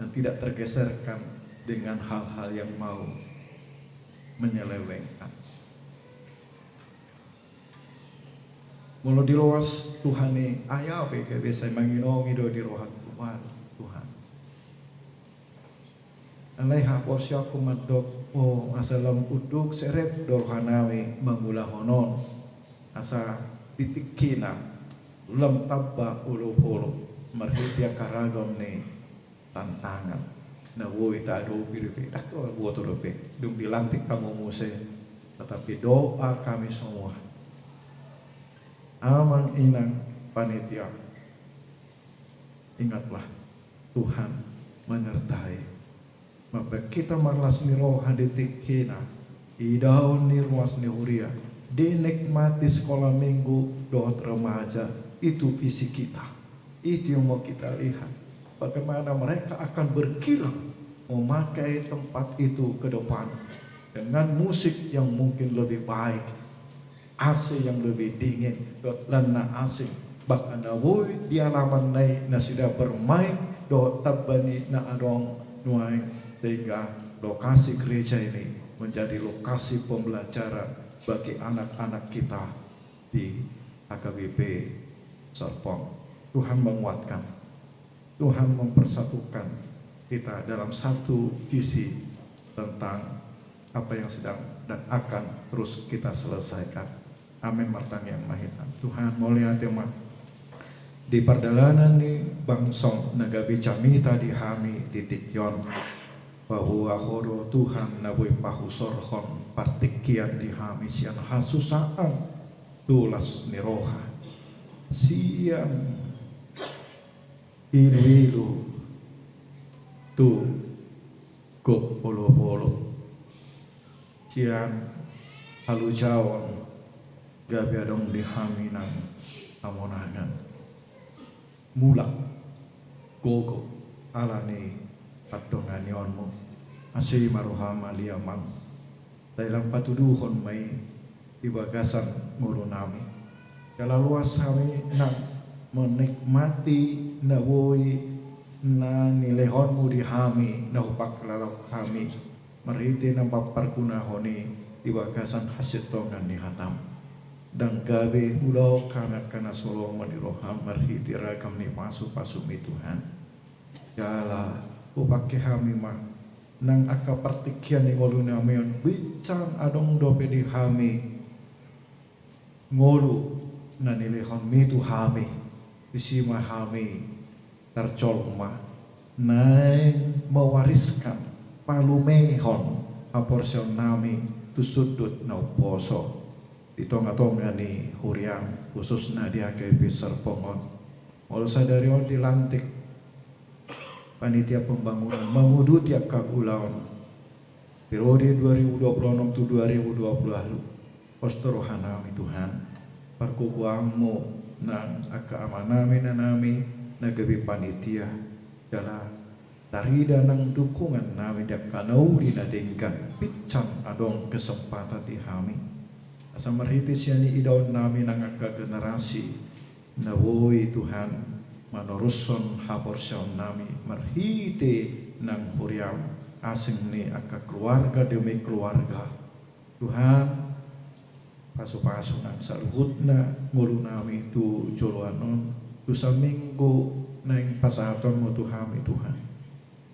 yang tidak tergeserkan dengan hal-hal yang mau menyelewengkan. Molo diloas Tuhan i, ai au pe gabe sai manginongi do di rohangku, Tuhan. Alai haporseaonku mandok, o, asa lam unduk serep do rohanami mangulahon on, asa di tingkina lam tamba olopolop marhite angka ragam ni tantangan na boi taadopi dope, ndang huboto dope dung dilantik hamu muse. Tetapi doa kami semua, amang inang panitia, ingatlah, Tuhan menyertai. Mambaen hita marlas ni roha di tingkina, idaon ni ruas ni huria, dinikmati sekolah minggu dohot remaja, itu visi kita. Itu yang mau kita lihat. Bagaimana mereka akan berkilah memakai tempat itu ke depan dengan musik yang mungkin lebih baik, A C yang lebih dingin, dohot lan na asing. Bahkan na boi di alamanna i nasida bermain dohot tamba ni na adong nuaeng, sehingga lokasi gereja ini menjadi lokasi pembelajaran bagi anak-anak kita di H K B P Serpong. Tuhan menguatkan, Tuhan mempersatukan kita dalam satu visi tentang apa yang sedang dan akan terus kita selesaikan. Amin. Martangiang ma hita. Tuhan, mauliate ma di pardalanan ni bangso na gabe jamita di hami di tingki on, bahwa Ho do Tuhan na boi pahusorhon partingkian di hami sian hasusaan tu las ni roha, sian iluilu tu gok olopolop, sian halujaon gabe adong di hami nang hamonangan, mulak, gogo ala ni pandonganionmu. Asi ma roham, ale Amang. Sai lam patuduhon ma i di bagasan ngolunami, jala loas hami nang menikmati na boi na nilehonmu di hami, na hupaklaok hami marhite na mampargunahon i di bagasan hasintongan ni hatam. Ndang gabe hulaok hami angka na so lomo di roham marhite ragam ni pasupasumi, Tuhan. Jala hupangke hami ma nang angka partingkian ni ngolunami on, binsan adong dope di hami ngolu na nilehonmi tu hami, disi ma hami tarjolma naeng mewariskan, palumehon haporseaonnami tu sundut na umposo di tongatonga ni huriam, khususna di H K B P Serpong on. Molo sadari on dilantik panitia pembangunan manguduti angka ulaon periode dua ribu dua puluh enam tu dua ribu dua puluh ualu. Pos do rohanami, Tuhan, pargogoanmu nang angka amanami, inanami na gabe panitia, jala tarida nang dukungannami di angka na uli na denggan, binsan adong kesempatan di hami asa marhite sian i idaonnami nang angka generasi na boi, Tuhan, manorushon haporseaonnami marhite nang huriam, asing ni angka keluarga demi keluarga. Tuhan, pasupasu nang saluhutna ngolunami tu joloan on, tu saminggu naeng pasahatonmu tu hami, Tuhan.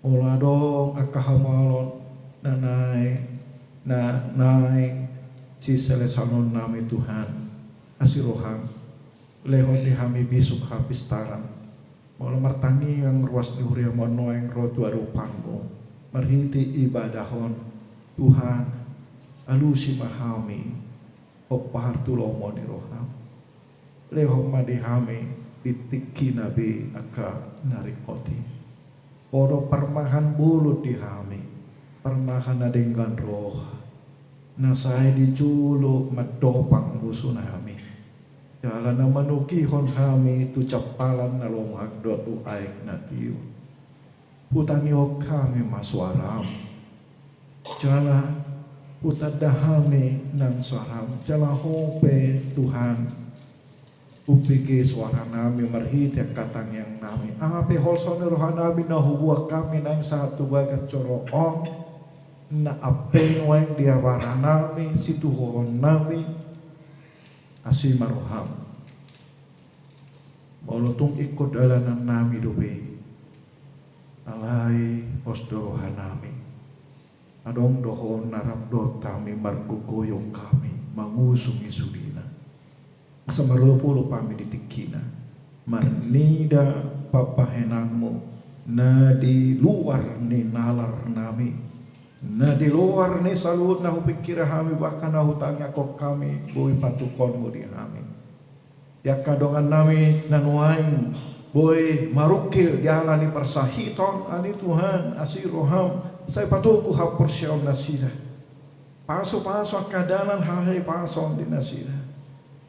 Molo adong angka hamaolon na naeng, na naeng siselesahononnami, Tuhan, asi roham, lehon di hami bisuk hapistaran. Molo martangiang ruas ni huriam on nuaeng ro tu adopanmu marhite ibadah on, Tuhan, alusi ma hami, hombar tu lomo ni roham. Lehon ma di hami di tingkina be angka na ringkot i. Ho do parmahan bolon di hami, parmahan na denggan roha, na sai di jolo mandopang musunami, jala na manogihon hami tu jampalan na lomak dohot tu aek na tio. Hutangihon hami ma suaram, jala hutanda hami nang suaram, jala ho pe, Tuhan, hubege suaranami marhite angka tangiangnami. Aha pe holso ni rohanami na hubuat hami naeng sahat tu bagas joro on, na ampe nuaeng di abaranami, situhoonnami, asi ma roham. Molo tung ingkon dalanannami dope, alai pos do rohanami. Adong do ho na rap dohot hami, margogoyong hami mangusungi sudena. Asa marolopolop hami di tingkina, marnida pambahenanmu na di luar ni nalarnami, na di luar ni saluhut na hupingkiri hami, bahkan na hutangiangkon hami, boi patukonmu di hami. Di angka dongannami na nuaeng boi marungkil di ala ni parsahiton, ale Tuhan, asi roham, sai patogu haporseaon nasida. Pasupasu angka dalan hahipason di nasida.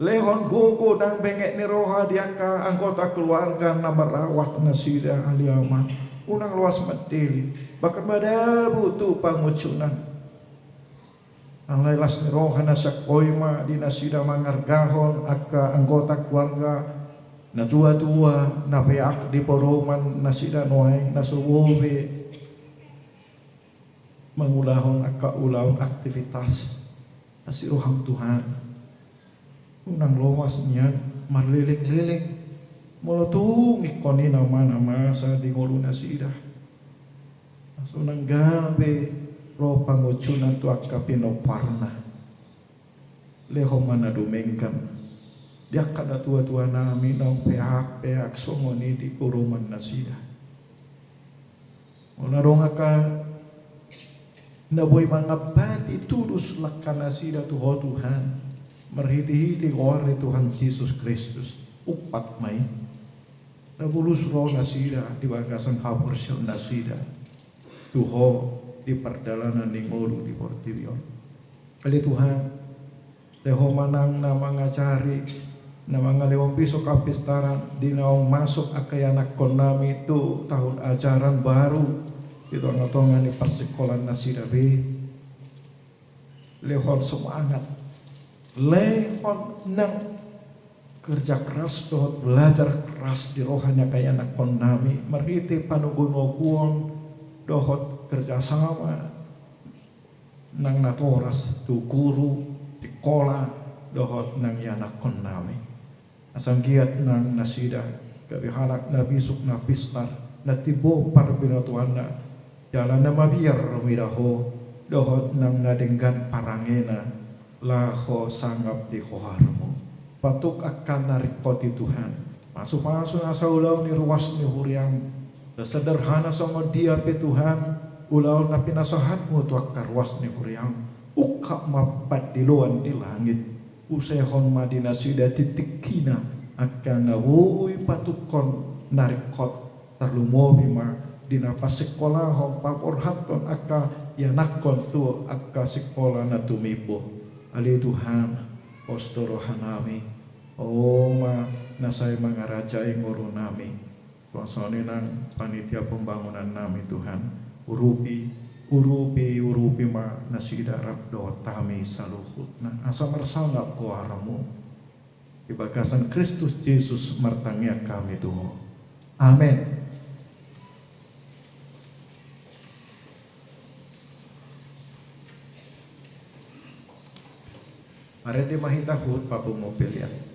Lehon gogo nang benget ni roha di angka anggota keluarga na marawat nasida, ale Ama. Unang loas mandele, bahkan madabu tu pangunjunan. Alai las ni roha na sian Ho i ma di nasida mangargahon angka anggota keluarga, na tuatua, na peak di podoman nasida nuaeng, na so boi be mangulahon angka ulaon aktivitas asi roham Tuhan. Unang loas nian marleleng-leleng molo tung ingkon i nama na masa di ngolu nasida. Asa unang gabe ro pangunjunan tu angka pinomparna. Lehon ma na dumenggan di angka natua-tua nami naung peak-peak songon i di uruman nasida. Molo adong angka na boi mangampati tulus langka nasida tu Ho Tuhan, marhite-hite goar ni Tuhan Jesus Kristus, umpat ma i. Tabulus ro nasida di bagasan haporseaon nasida tu Ho di pardalanan ni ngolu di portibi on. Ale Tuhan, lehon ma nang na mangajari, na mangalehon pisok hapistaran di naung masuk angka ianakkon nami tu tahun ajaran baru di tonga-tonga ni parsikolaan nasida be. Lehon semangat, lehon nang kerja keras dohot belajar keras di roha ni angka ianakkon nami marhite panogunoguon dohot kerjasama nang natoras tu guru, sikola dohot nang ianakkon nami. Asa anggiat nang nasida gabe halak na bisuk na pistar, na timbo parbinotoanna, jala na mabiar mida Ho dohot nang na denggan parangena laho sangap di goarmu. Patuk angka na ringkot i Tuhan, pasu-pasu nasa ulaon ni ruas ni huriam. Sesederhana songon dia pe Tuhan ulaon na pinasahatmu tu angka ruas ni huriam, ungkap ma pandiloan di langit. Usehon ma di nasida di tingkina angka na boi patukkon na ringkot, tarlumobi ma di na pasikkolahon paborhathon angka ianakkon tu angka sikola na tumimbo. Ale Tuhan, pos do rohanami, Ho ma na sai mangarajai ngolunami. Songon i nang panitia pembangunan nami Tuhan, urupi, urupi, urupi ma nasida rap dohot hami saluhutna asa marsangap goarmu. Di bagasan Kristus Jesus martangiang hami tu Ho. Amen. Marende ma hita huhut papungu pelean.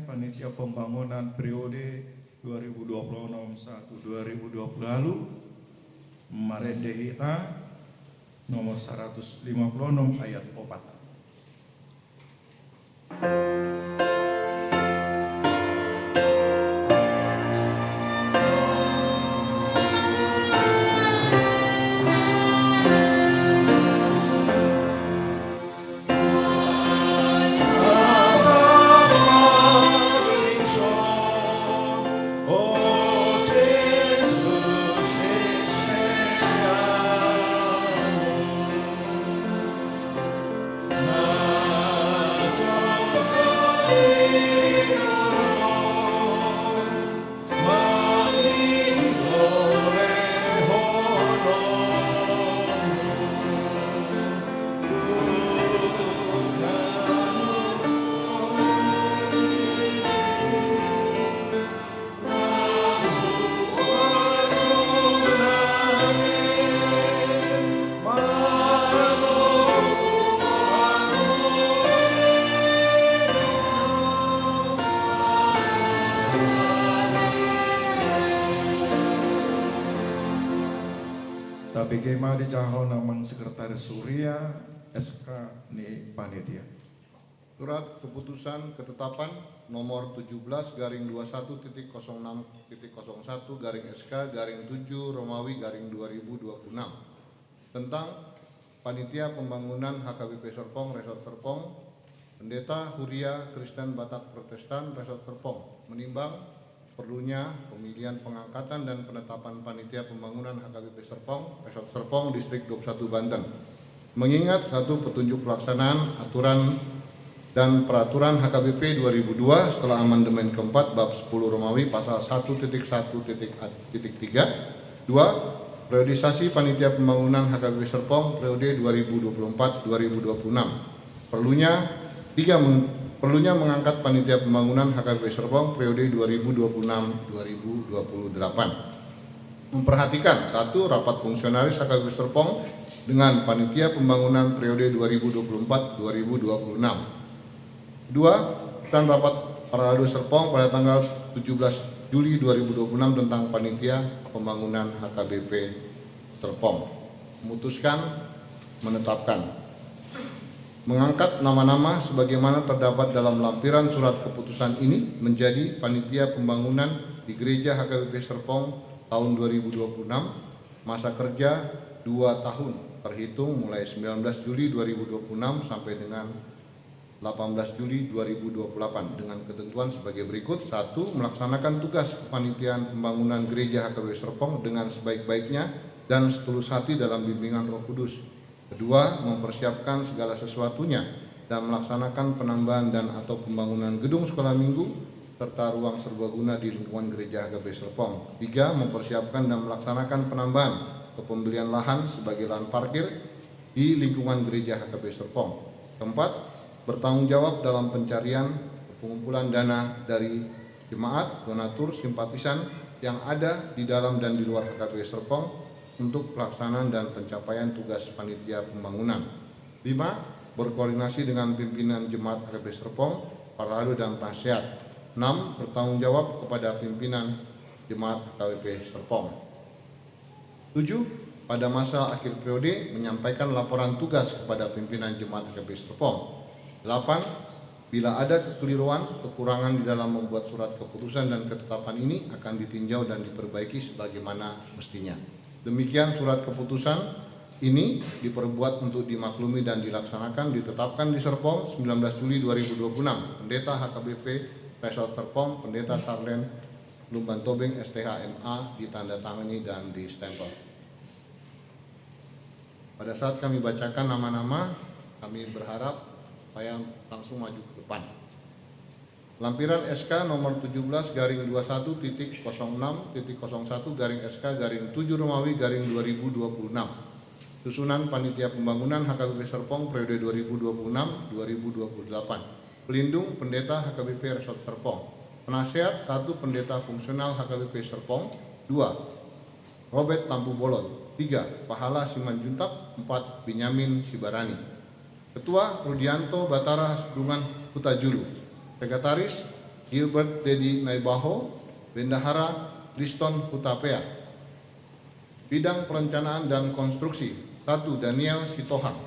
Panitia Pembangunan periode dua ribu dua puluh enam satu dua ribu dua puluh lalu, marende hita nomor seratus lima puluh enam ayat opat. Tabege ma di jahon amang sekretaris huria, S K ni panitia. Surat keputusan ketetapan nomor tujuh belas garing dua satu titik kosong enam titik kosong satu garing S K garing tujuh Romawi garing dua ribu dua puluh enam tentang Panitia Pembangunan H K B P Serpong, Resort Serpong, Pendeta Huria Kristen Batak Protestan, Resort Serpong, menimbang perlunya pemilihan, pengangkatan dan penetapan Panitia Pembangunan H K B P Serpong, Resort Serpong, Distrik dua puluh satu Banten. Mengingat satu, petunjuk pelaksanaan aturan dan peraturan H K B P dua ribu dua setelah amandemen keempat bab sepuluh Romawi pasal satu titik satu titik tiga. Dua, periodisasi Panitia Pembangunan H K B P Serpong periode dua ribu dua puluh empat dua ribu dua puluh enam. Perlunya, tiga, meng-, perlunya mengangkat Panitia Pembangunan H K B P Serpong periode dua ribu dua puluh enam dua ribu dua puluh delapan. Memperhatikan, satu, rapat fungsionaris H K B P Serpong dengan Panitia Pembangunan periode dua ribu dua puluh empat dua ribu dua puluh enam. Dua, dan rapat paradu Serpong pada tanggal tujuh belas Juli dua ribu dua puluh enam tentang Panitia Pembangunan H K B P Serpong. Memutuskan, menetapkan. Mengangkat nama-nama sebagaimana terdapat dalam lampiran surat keputusan ini menjadi panitia pembangunan di Gereja H K B P Serpong tahun dua ribu dua puluh enam, masa kerja dua tahun, terhitung mulai sembilan belas Juli dua ribu dua puluh enam sampai dengan delapan belas Juli dua ribu dua puluh delapan, dengan ketentuan sebagai berikut. Satu, melaksanakan tugas kepanitiaan pembangunan Gereja H K B P Serpong dengan sebaik-baiknya dan setulus hati dalam bimbingan Roh Kudus. Kedua, mempersiapkan segala sesuatunya dan melaksanakan penambahan dan atau pembangunan gedung sekolah minggu serta ruang serbaguna di lingkungan Gereja H K B P Serpong. Tiga, mempersiapkan dan melaksanakan penambahan atau pembelian lahan sebagai lahan parkir di lingkungan Gereja H K B P Serpong. Keempat, bertanggung jawab dalam pencarian pengumpulan dana dari jemaat, donatur, simpatisan yang ada di dalam dan di luar H K B P Serpong untuk pelaksanaan dan pencapaian tugas panitia pembangunan. Lima, berkoordinasi dengan pimpinan jemaat H K B P Serpong, paradu dan penasehat. Enam, bertanggung jawab kepada pimpinan jemaat H K B P Serpong. Tujuh, pada masa akhir periode menyampaikan laporan tugas kepada pimpinan jemaat H K B P Serpong. Delapan, bila ada kekeliruan, kekurangan di dalam membuat surat keputusan dan ketetapan ini akan ditinjau dan diperbaiki sebagaimana mestinya. Demikian surat keputusan ini diperbuat untuk dimaklumi dan dilaksanakan, ditetapkan di Serpong, sembilan belas Juli dua ribu dua puluh enam. Pendeta H K B P Resort Serpong, Pendeta Sarlen Lumban Tobing, S T H, M A, ditandatangani dan distempel. Pada saat kami bacakan nama-nama, kami berharap supaya langsung maju ke depan. Lampiran S K nomor tujuh belas garing dua satu titik kosong enam titik kosong satu garing S K garing tujuh Romawi garing dua ribu dua puluh enam. Susunan Panitia Pembangunan H K B P Serpong periode dua ribu dua puluh enam dua ribu dua puluh delapan. Pelindung, Pendeta H K B P Resort Serpong. Penasehat, satu, Pendeta Fungsional H K B P Serpong. Dua, Robert Tampubolon. Tiga, Pahala Simanjuntak. Empat, Benyamin Sibarani. Ketua, Rudianto Batara Hasibuan Hutajulu. Sekretaris, Gilbert Dedi Naibaho, Bendahara Liston Hutapea. Bidang perencanaan dan konstruksi, satu, Daniel Sitohang.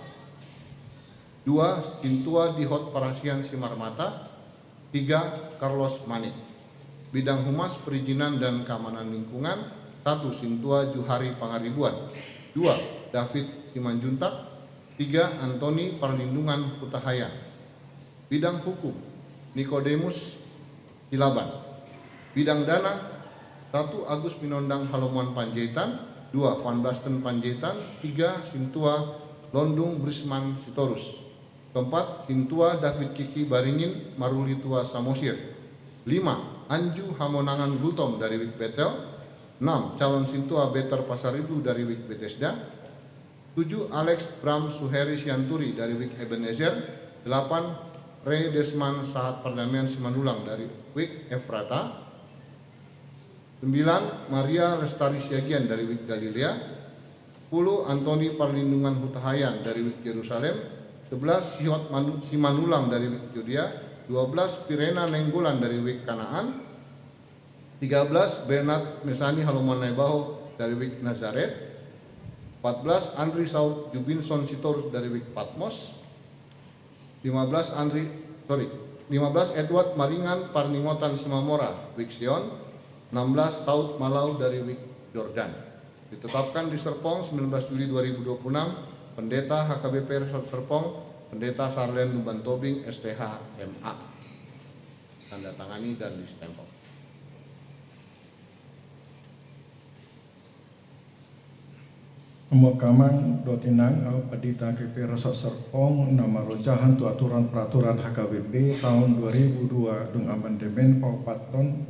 Dua, Sintua Dihot Parasian Simarmata. Tiga, Carlos Manik. Bidang humas, perizinan dan keamanan lingkungan, satu, Sintua Juhari Pangaribuan. Dua, David Simanjuntak. Tiga, Antoni Parlindungan Hutahayan. Bidang hukum, Nikodemus Silaban. Bidang dana, satu, Agus Minondang Halomoan Panjaitan. Dua, Van Basten Panjaitan. Tiga, Sintua Londung Brisman Sitorus. Keempat, Sintua David Kiki Baringin Maruli Tua Samosir. Lima, Anju Hamonangan Gultom dari Wik Betel. Enam, calon Sintua Beter Pasaribu dari Wik Betesda. Tujuh, Alex Bram Suheri Sianturi dari Wik Ebenezer. Delapan, Re Desman Sahat Pardamaian Simanulang dari Wik Efrata. Sembilan, Maria Lestari Siagian dari Wik Galilea. Sepuluh, Antoni Parlindungan Hutahayan dari Wik Jerusalem. Sebelas, Sihot Manu-, Simanulang dari Wik Judea. Dua belas, Pirena Nainggolan dari Wik Kanaan. Tiga belas, Bernard Mesani Halomoan Naibaho dari Wik Nazaret. Empat belas, Andri Saud Jubinson Sitorus dari Wik Patmos. Lima belas, Andri, sorry, lima belas, Edward Maringan Parningotan Simamora, Wik Sion. Enam belas, Saud Malau dari Wik Jordan. Ditetapkan di Serpong, sembilan belas Juli dua ribu dua puluh enam, Pendeta H K B P Resort Serpong, Pendeta Sarlen Lumban Tobing, S T H, M A. Tanda tangani dan distempel. Amang dohot inang, au Pandita G P Resort Serpong na marojahan tu aturan peraturan H K B P tahun dua ribu dua dung amandemen paopathon,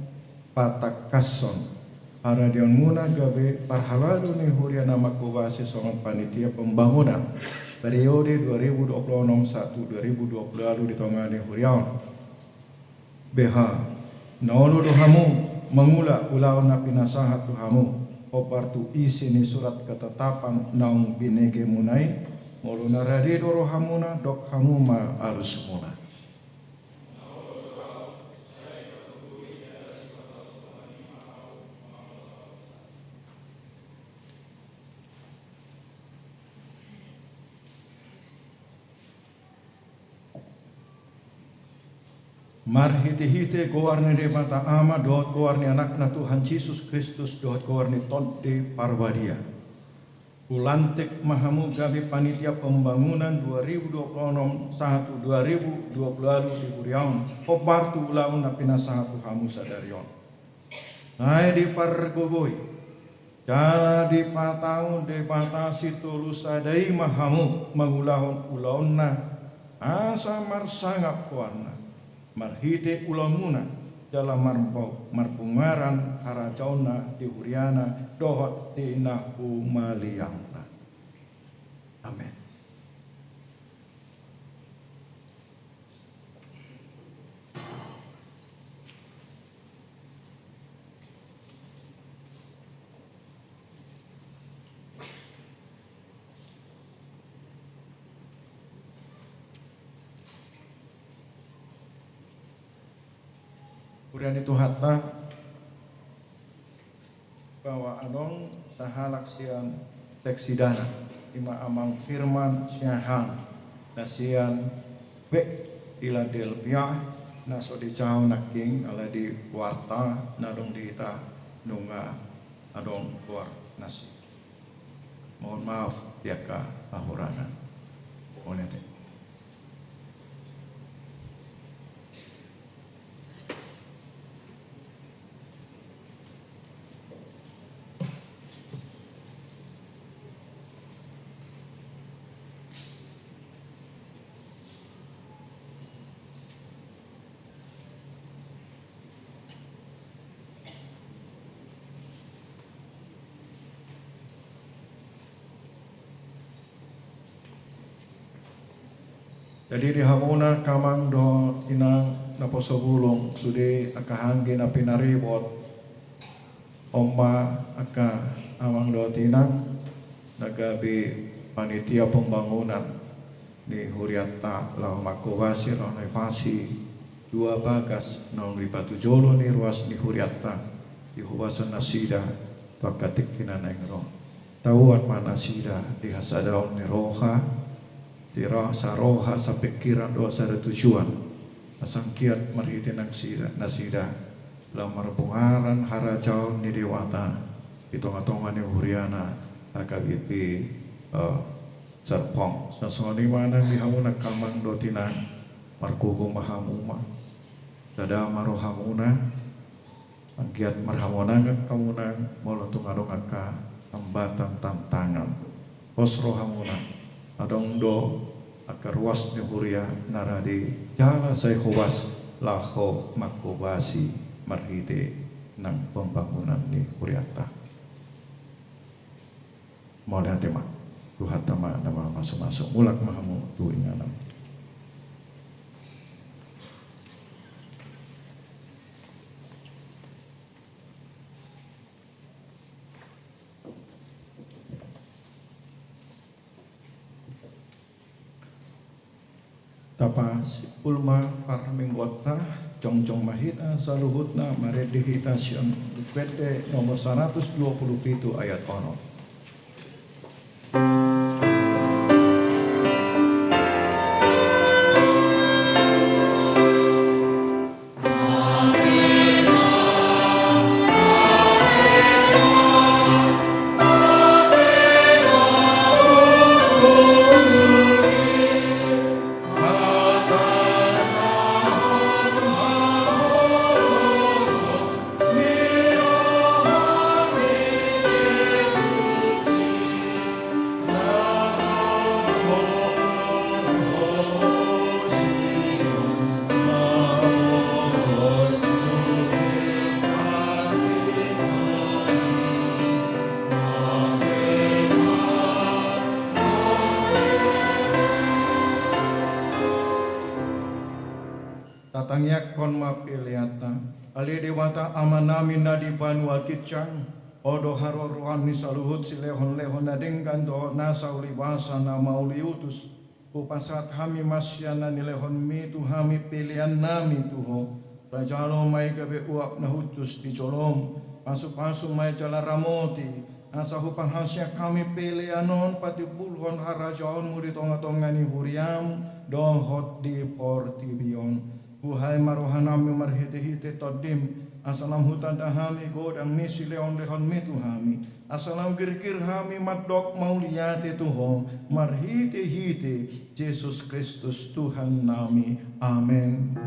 patangkashon haradeonmuna gabe parhalado ni huria na mangkobasi songon panitia pembangunan periode dua ribu dua puluh enam sahat tu dua ribu dua puluh ualu di tonga ni huria on. Beha, na olo do hamu mangula ulaon na pinasahat tu hamu, hombar tu isi ni surat ketetapan naung binegemuna i? Molo na rade do rohamuna, dok hamu ma alusmuna. Marhitehite goar ni Debata Ama dohot goar ni Anakna Tuhan Jesus Kristus dohot goar ni Tondi Parbadia, hulantik ma hamu gabe panitia pembangunan dua ribu dua puluh enam sahat tu dua ribu dua puluh ualu di huria on, hombar tu ulaon na pinasahat tu hamu sadari on. Sai dipargogoi jala dipatau Debata Sitolu Sada i ma hamu mangulahon ulaonna, asa marsangap goarna marhite ulaonmuna, jala marpau-, marpungaran harajaonna di huriana dohot di na humaliangna. Amen. Huria ni Tuhanta, bahwa adong sahalak sian Teksidana, ima Amang Firman Siahaan, na sian Bek Philadelphia, na so dijou nangkin alai di warta na adong di hita nunga adong goar nasi. Mohon maaf di angka hahurana. Mauliate. Jadi di hamuna angka amang dohot inang naposo bulung, sude angka anggi na pinaribot, on ma angka amang dohot inang na gabe panitia pembangunan ni hurianta laho mangkobasi, laho naipasi dua bagas naung ripatujolo ni ruas ni hurianta, di hobasan nasida tu angka tingki na naeng ro. Tauan ma nasida di hasadaon ni roha, di ro-, saroha, sapingkiran dohot sada tujuan, asa anggiat marhite nasida, nasida laho marbungaran harajaon ni Debata di tongatonga ni huriana H K B P, eh, Serpong. Songon i ma nang di hamuna angka amang dohot inang, margogo ma hamu ma, sada ma rohamuna, anggiat marhamonangan hamu nang molo tung adong angka hambatan tantangan. Pos rohamuna, adong do angka ruas ni huria na rade jala sai hobas laho manghobasi marhite nang pembangunan ni hurianta. Mauliate ma, Tuhanta ma na mamasumasu. Mulak ma hamu tu inganan. Tapasimpul ma parmingguonta, jongjong ma hita saluhutna marende hita sian Buku Ende nomor saratus dua pulu pitu ayat onom. Tatangiangkon ma peleanta. Ale Debata Amanami na di banua ginjang, Ho do haroroan ni saluhut silehonlehon na denggan dohot nasa ulibasa na mauliutus. Hupasahat hami ma sian na nilehonMi tu hami peleannami tu Ho. Sai jalo ma i gabe uap na hushus di joloM. Pasupasu ma i jala ramoti, asa huparhaseang hami pelean on patimbulhon harajaonMu di tongatonga ni huriaM dohot di portibi on. Buhai ma rohanami marhitehite TondiM, asa lam hutanda hami godang ni silehonlehonMi tu hami, asa lam girgir hami mandok mauliate tu Ho, marhitehite Jesus Kristus Tuhannami. Amen.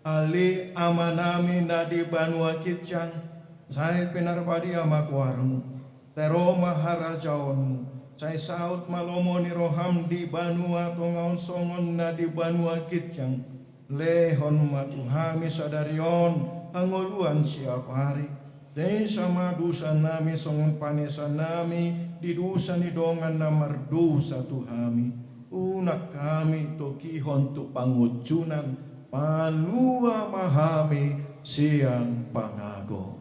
Ale Amanami na di banua ginjang, sai pinarbadia ma goarMu. Sai ro ma harajaonMu. Sai saut ma lomo ni rohaM di banua tonga on songon na di banua ginjang. Lehon ma tu hami sadari on hangoluan siapari. Sesa ma dosanami songon panesanami di dosa ni dongan na mardosa tu hami. Unang hami togihon tu pangunjunan, palua ma hami sian pangago.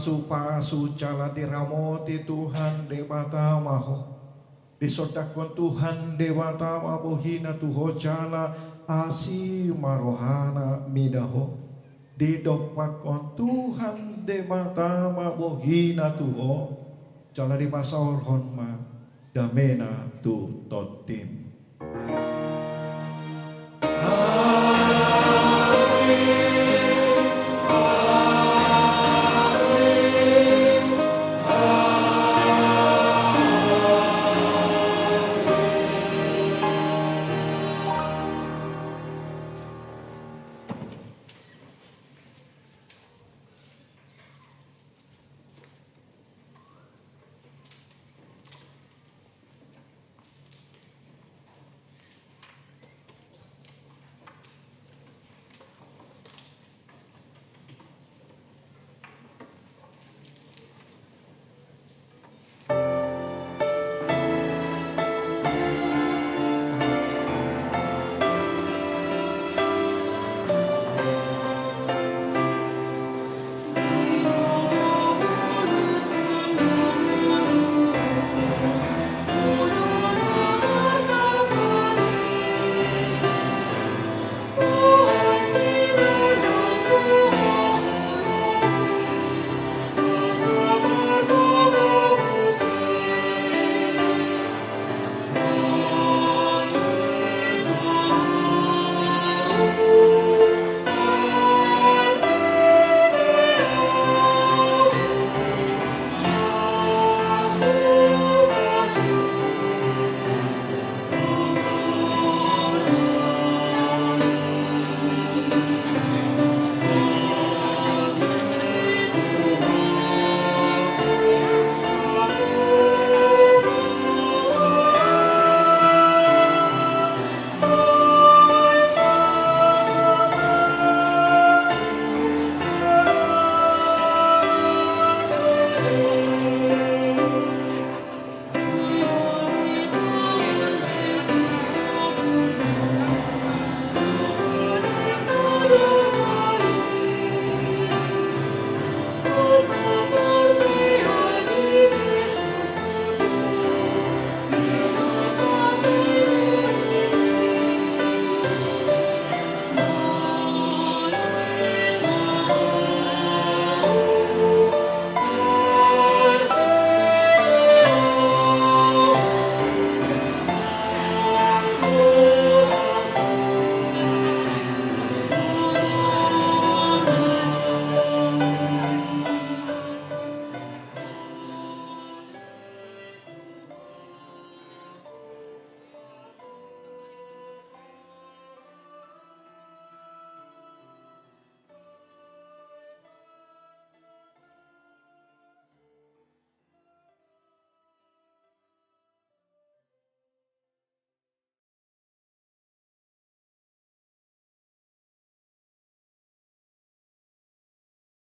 Pasu-pasu jala diramoti Tuhan Debata ma ho. Disondangkon Tuhan Debata ma bohina tu ho jala asi ma rohana mida ho. Didompakkon Tuhan Debata ma bohina tu ho jala dipasaorhon ma damena tu tondim. Amen.